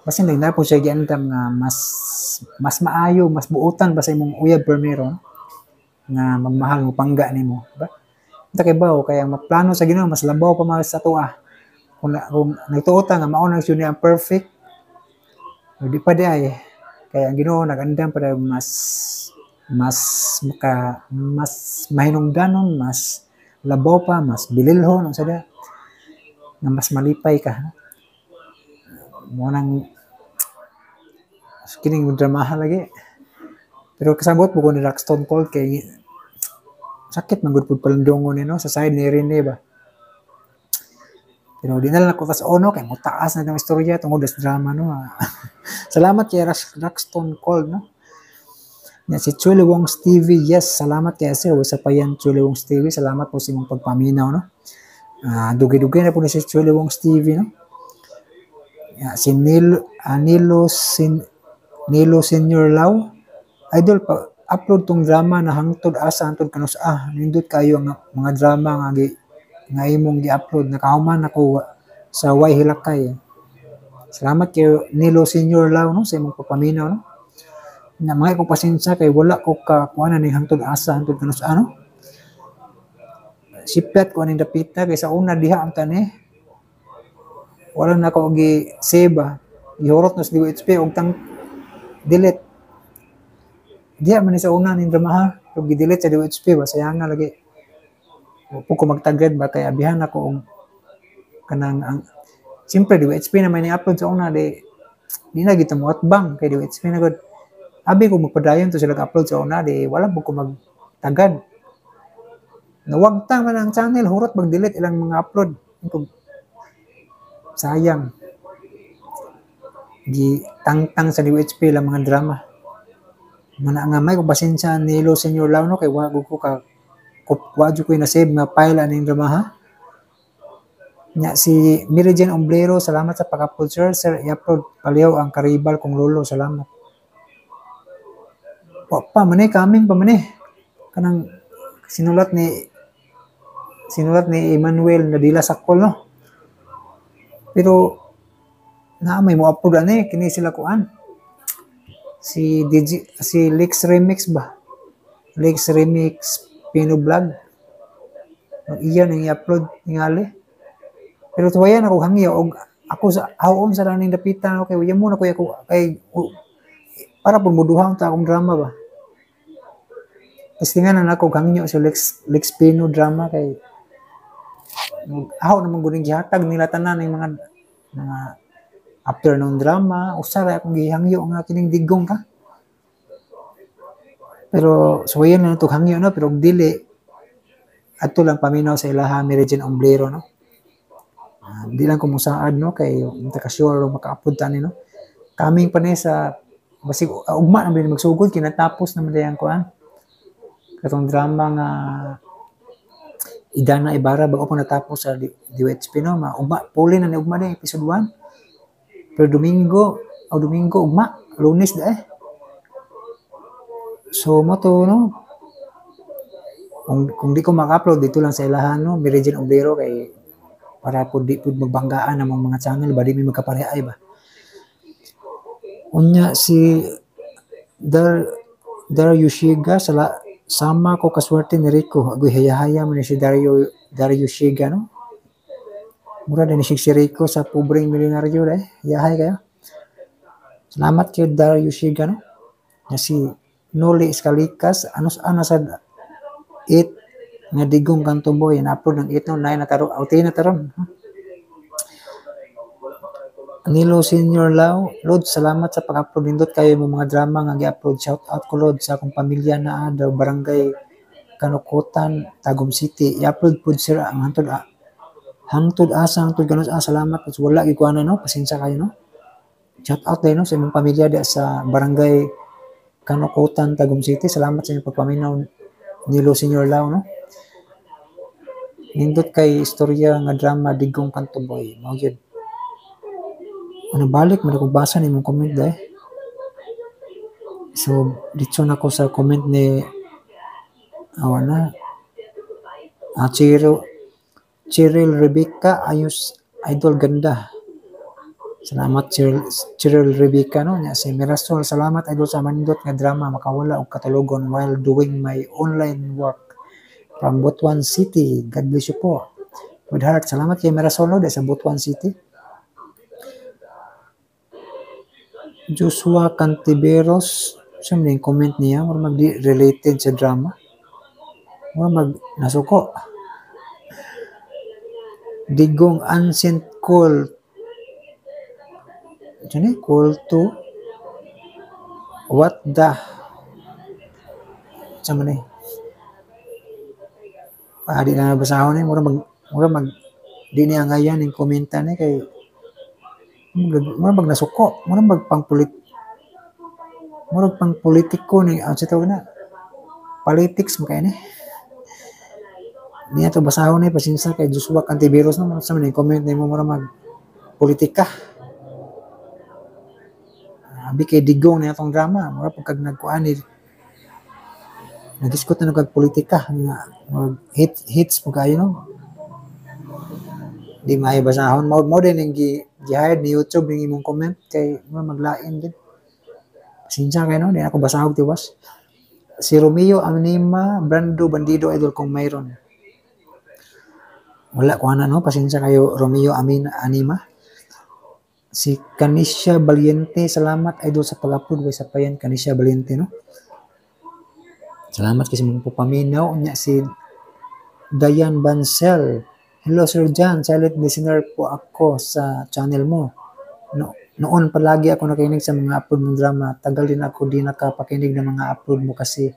basin lang na po siya giandam nga mas maayo, mas buotan ba sa imong uyab permero nga magmahal mo pangga nimo, ba? Unta kay bawo kaya ang maplano sa Ginoo mas labaw pa mga sa atoa. Kung nagtuo ta nga mao na siya ang perfect, di pa di ay. Kaya ang Ginoo nagandam para mas maka mas mahinungdanon, mas labaw pa, mas bililhon unsa da, nga mas malipay ka. Mo nang kining dramaha lagi. Pero kasabot mo ko ni Rockstone Cold kay sakit man gud pud palundongon ni, no, sa side ni Rene ba. Pero di na lang ako tas ono kay mutaas na itong istorya tungod sa drama, no. Salamat kay Rockstone Cold, no. Ya, si Chuli Wong's TV, yes, salamat kay sir. Wasa pa yan Chuli Wong's TV, salamat po sa imong pagpaminaw, no. Dugay-dugay na po ni si Chuli Wong's TV, no. Ya, si Nilo Senior Lau, idol pa upload tong drama na hangtod asa hangtod kanus nindot kayo ang mga drama nga nga imong gi-upload nakahuman ako sa Way Hilakay. Salamat kay Nilo Senior Lau, no, sa imong pagpaminaw, no. Na mga ko pasensya kay wala ko ka kuan ni hangtod asa hangtod kanus ano. Sipyat ko aning dapita kay sa una diha ang tani. Wala na ko gi-save ba. Gihurot na sa DHP og tang delete. Diha man ni sa una ning drama ha. Ug gi-delete sa DHP ba sayang nga lagi. Wa po ko magtagad ba kay abihan ako og kanang ang siyempre DHP na may ni-upload sa una di na gito mo atbang kay DHP na gud. Abi ko magpadayon to sila upload sa una di wala po ko magtagad. Nawagta man ang channel, hurot mag-delete ilang mga upload. Sayang. Gi tangtang sa DHP lang mga drama. Mana nga may kung pasensya ni Nilo Senior Lau, no, kay wa ko ka wa ko na save nga file aning drama ha. Nya si Mary Jane Omblero, salamat sa pag-upload sir. Sir, i-upload paliw ang karibal kong lolo, salamat. Wa pa man coming pa man kanang sinulat ni Emmanuel Nadila Sakol, no. Pero na may mo upload ani kini sila kuan. Si DJ si Lex Remix ba? Lex Remix Pino Vlog. Iya nang i-upload ningali. Pero tuwayan ako hangyo og Ako sa awon sa lang ning dapitan, okay, mo na kuya ko kay para pud muduha ta akong drama ba. Tapos tingnan na nako gangyo sa Lex Lex Pino drama kay aw naman guning gihatag nila tanan ng mga afternoon drama, usa ra akong gihangyo nga kining Digong ka. Pero suwayan na to hangyo, no, pero og dili adto lang paminaw sa ilaha Mary Jane Omblero, no. Di lang ko musaad, no, kay unta ka sure maka-upload ta ni, no. Kaming pa ni sa basig ugma na man magsugod kinatapos naman dayang kuan. Katong drama nga Idana Ibarra bago pa natapos sa DWHP, no, maugma puli na ni ugma din episode 1. Pero Domingo, o Domingo ugma, Lunes da eh. So mo to, no. Kung di ko maka-upload dito lang sa ilahan, no, Mary Jane Oblero kay para po di po magbanggaan ang mga channel ba di may magkapareha ay ba. Unya si Dar Yushiga sala sama ko kaswerte ni Rico. Agoy hayahaya mo ni si Dario Shiga, no. Mura din si Rico sa Pobreng Milyonaryo eh. Yahay kayo. Salamat kay Dario Shiga, no. Na si Noli Escalikas anos ana sa 8 nga Digong Kanto Boy na-upload ng 8 no 9 na taro out na taron. Nilo Senior Lau, Lord, salamat sa pag-upload nindot kayo mo mga drama nga gi-upload. Shout out ko Lord sa akong pamilya na daw barangay Kanukutan, Tagum City. I-upload pud sir ang hangtod asa hangtod ganun salamat. Wala gyud ko ana, no, pasensya kayo, no. Shout out din, no, sa imong pamilya di sa barangay Kanukutan, Tagum City. Salamat sa inyong pagpaminaw Nilo Senior Lau, no. Nindot kay istorya nga drama Digong Kanto Boy. Mao gyud. Ano balik man akong basa ni imong comment dai. So dito na ko sa comment ni awa na. Chiro Cheryl Rebecca ayos idol ganda. Salamat Cheryl Rebecca, no. Nya si Mirasol, salamat idol sa manindot nga drama makawala og katulugon while doing my online work from Butuan City. God bless you po. With heart. Salamat kay Mirasol, no, sa Butuan City. Joshua Cantiveros, sa yung comment niya, mura mag related sa drama. Mura mag nasuko. Digong unsent call. Ano ni? Call to what the? Sa man eh. Di na nabasahon eh. Mura mag di niya ngayan yung komenta ni kay mura mag nasuko, mura mag mura pang politiko ni ang sa tawag na politics mo kay ni. Di na to basahon ni, pasensya kay Joshua Cantiveros, no, sa man yung comment nimo mura mag politika. Abi kay Digong na atong drama, mura pag kag nagkuan ni nagdiskot na kag politika nga mag hits mo kayo, no. Di maayo basahon mo din ang gi-hide ni YouTube ning imong comment kay mo maglain din. Pasensya kayo, no, di na ako basahog tiwas. Si Romeo Anima Brando Bandido idol kung mayron. Wala ko ana, no, pasensya kayo Romeo Amina Anima. Si Kanisha Valiente, salamat idol sa pag-upload way sa payan Kanisha Valiente, no. Salamat kasi mong papaminaw. Unya si Dayan Bansel. Hello Sir John, silent listener po ako sa channel mo. No, noon palagi ako nakinig sa mga upload mong drama. Tagal din ako di nakapakinig ng mga upload mo kasi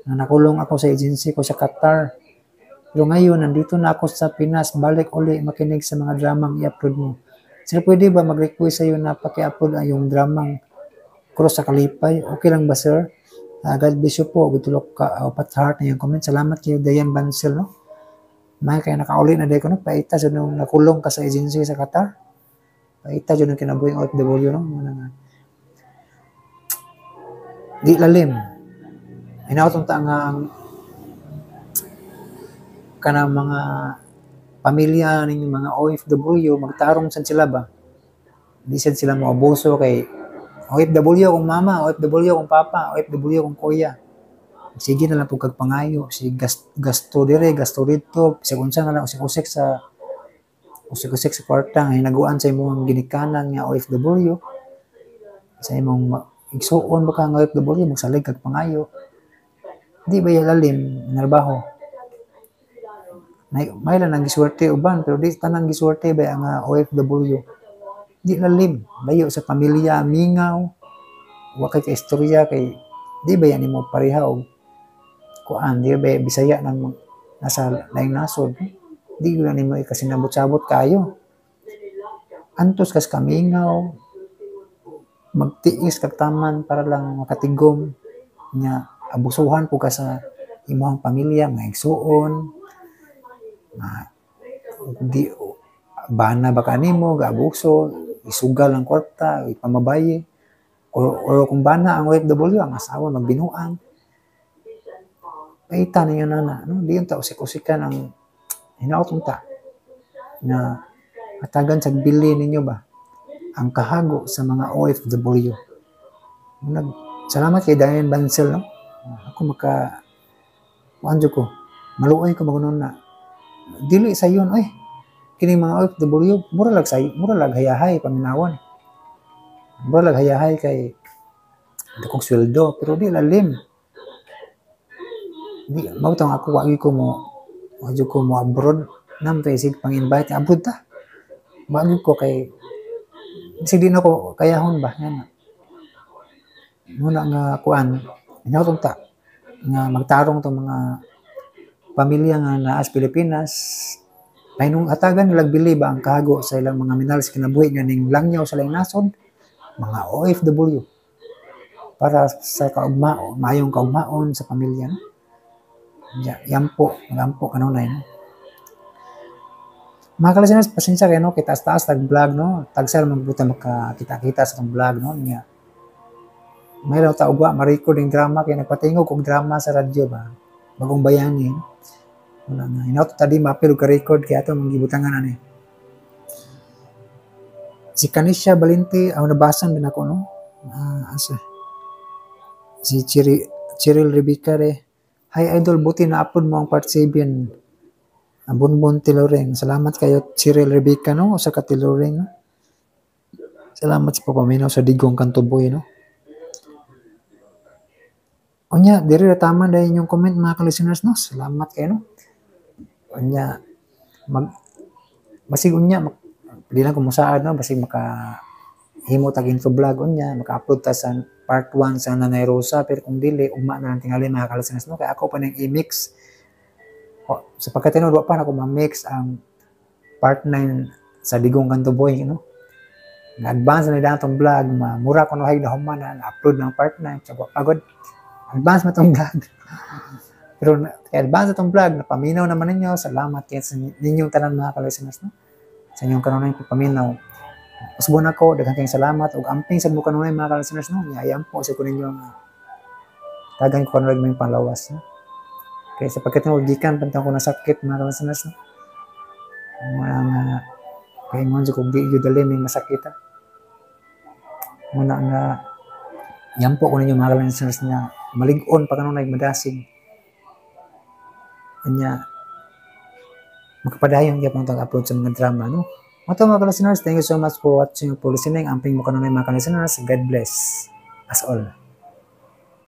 nakulong ako sa agency ko sa Qatar. Pero ngayon, nandito na ako sa Pinas. Balik uli makinig sa mga dramang i-upload mo. Sir, pwede ba mag-request sa'yo na paki-upload ang yung dramang Cross sa Kalipay? Okay lang ba, sir? God bless you po. Gutulok ka. Pat heart na yung comment. Salamat kayo, Dayan Bansel, no? May kaya nakauli na dahil ko, no? Paita sa nung nakulong ka sa agency sa Qatar. Paita dyan ang kinabuhing OFW, no? Muna nga. Di lalim. Hinautong ta nga ang kanang mga pamilya ninyo mga OFW, magtarong sad sila ba? Di sad sila moabuso kay OFW kung mama, OFW kung papa, OFW kung kuya. Sige na lang po kag pangayo, si gasto dire, gasto didto, bisag unsa na lang usik-usik sa Usik-usik sa kwarta nga hinaguan sa imong ginikanan nga OFW, sa imong igsuon ba ka nga OFW, magsalig kag pangayo. Di ba lalim narbaho? May lang ang gisuwerte uban, pero di tanang gisuwerte ba ang OFW. Di lalim, layo sa pamilya, mingaw, wa kay kaistorya kay di ba yan nimo pareha og kuan, di ba Bisaya nang nasa laing nasod. Di gyud nimo ikasinabot-sabot kayo. Antos kas kamingaw, magtiis kag taman para lang makatigom nya abusuhan po ka sa imong pamilya, mga igsuon, di bana ba kanimo gaabuso, isugal ang kwarta, ipamabaye, or kung bana ang OFW, ang asawa magbinuang. Paita ninyo nana, no? Di yung ta usik-usikan ang hinaot unta na hatagan sa bili ninyo ba ang kahago sa mga OFW. Salamat kay Diane Bansel, no? Ako maka kuan jud ko, maluoy ko magunon na dili sa yun, ay kini mga OFW mura lag say, mura lag hayahay paminawan, mura lag hayahay kay dakong sweldo, pero di lalim. Di mao tong ako wagi ko mo wagi ko mo abroad nam tay sig pang-invite abroad ta. Wagi ko kay bisag di na ko kayahon ba nga. Muna nga kuan hinaot ta nga magtarong tong mga pamilya nga naa sa Pilipinas, ay nung hatagan nilang bili ba ang kahago sa ilang mga minahal sa kinabuhi nga ning langyaw sa laing nasod, mga OFW, para sa kaugmao, maayong kaugmaon sa pamilya, no? Ya, yampo, magampo kanunay, no? Mga kalisteners, pasensya kayo, no? Kay taas-taas tag-vlog, no? Tagsar magbuta makakita-kita sa tong vlog, no? Nya, may raw taugwa, ma-record yung drama, kaya nagpatingog og drama sa radyo ba? Bagong bayani, no? Wala nga. Hinaot tadi mapil og ka-record, kaya ato manggibutangan ani. Si Kanisha Balinte, aw nabasan din ako, no? Asa? Si Cheryl Rebecca re. Hi idol, buti na-upload mo ang part 7. Bonbon Tiloring. Salamat kayo Cheryl Rebecca, no? Sa ka-Tiloring, no? Salamat sa papaminaw sa Digong Kantuboy, no? Unya, diri ra tama dahil inyong comment mga ka-listeners, no? Salamat kayo, no? Unya, basig unya, di lang kumusaad, no? Basig maka himo tag intro vlog unya, maka-upload ta sa part 1 sa Nanay Rosa, pero kung dili, ugma na lang tingali mga ka-listeners, no? Kaya ako pa nang i-mix. O, sa pagkatinuod, wa pa na ako ma-mix ang part 9 sa Digong Kantuboy, no? Na-advance na nila itong vlog, mura ko no hay na human na upload ng part 9, so pagod. Advance na itong vlog. Pero kaya advance na itong vlog, napaminaw naman ninyo. Salamat kayo sa ninyong tanan mga ka-listeners, no? Sa inyong kanunay papaminaw. Usbon ako, daghang kayong salamat. Ug amping sad mo kanunay mga ka-listeners, no? Niayam po sa ko ninyo nga tagan ko kanunay may panglawas, no? Kaya sa pagkatinuod, gikan pantang ko nasakit mga ka-listeners, no? Muna nga kaingon sa kung di yun dali may masakit, ha? Muna nga yampo ko ninyo mga ka-listeners nga malig-on pa kanunay madasig. Anya makapadayon gyapon tong upload sa mga drama, no? Mato mga ka-listeners, thank you so much for watching, for listening. Amping mo kanunay mga ka-listeners. God bless us all.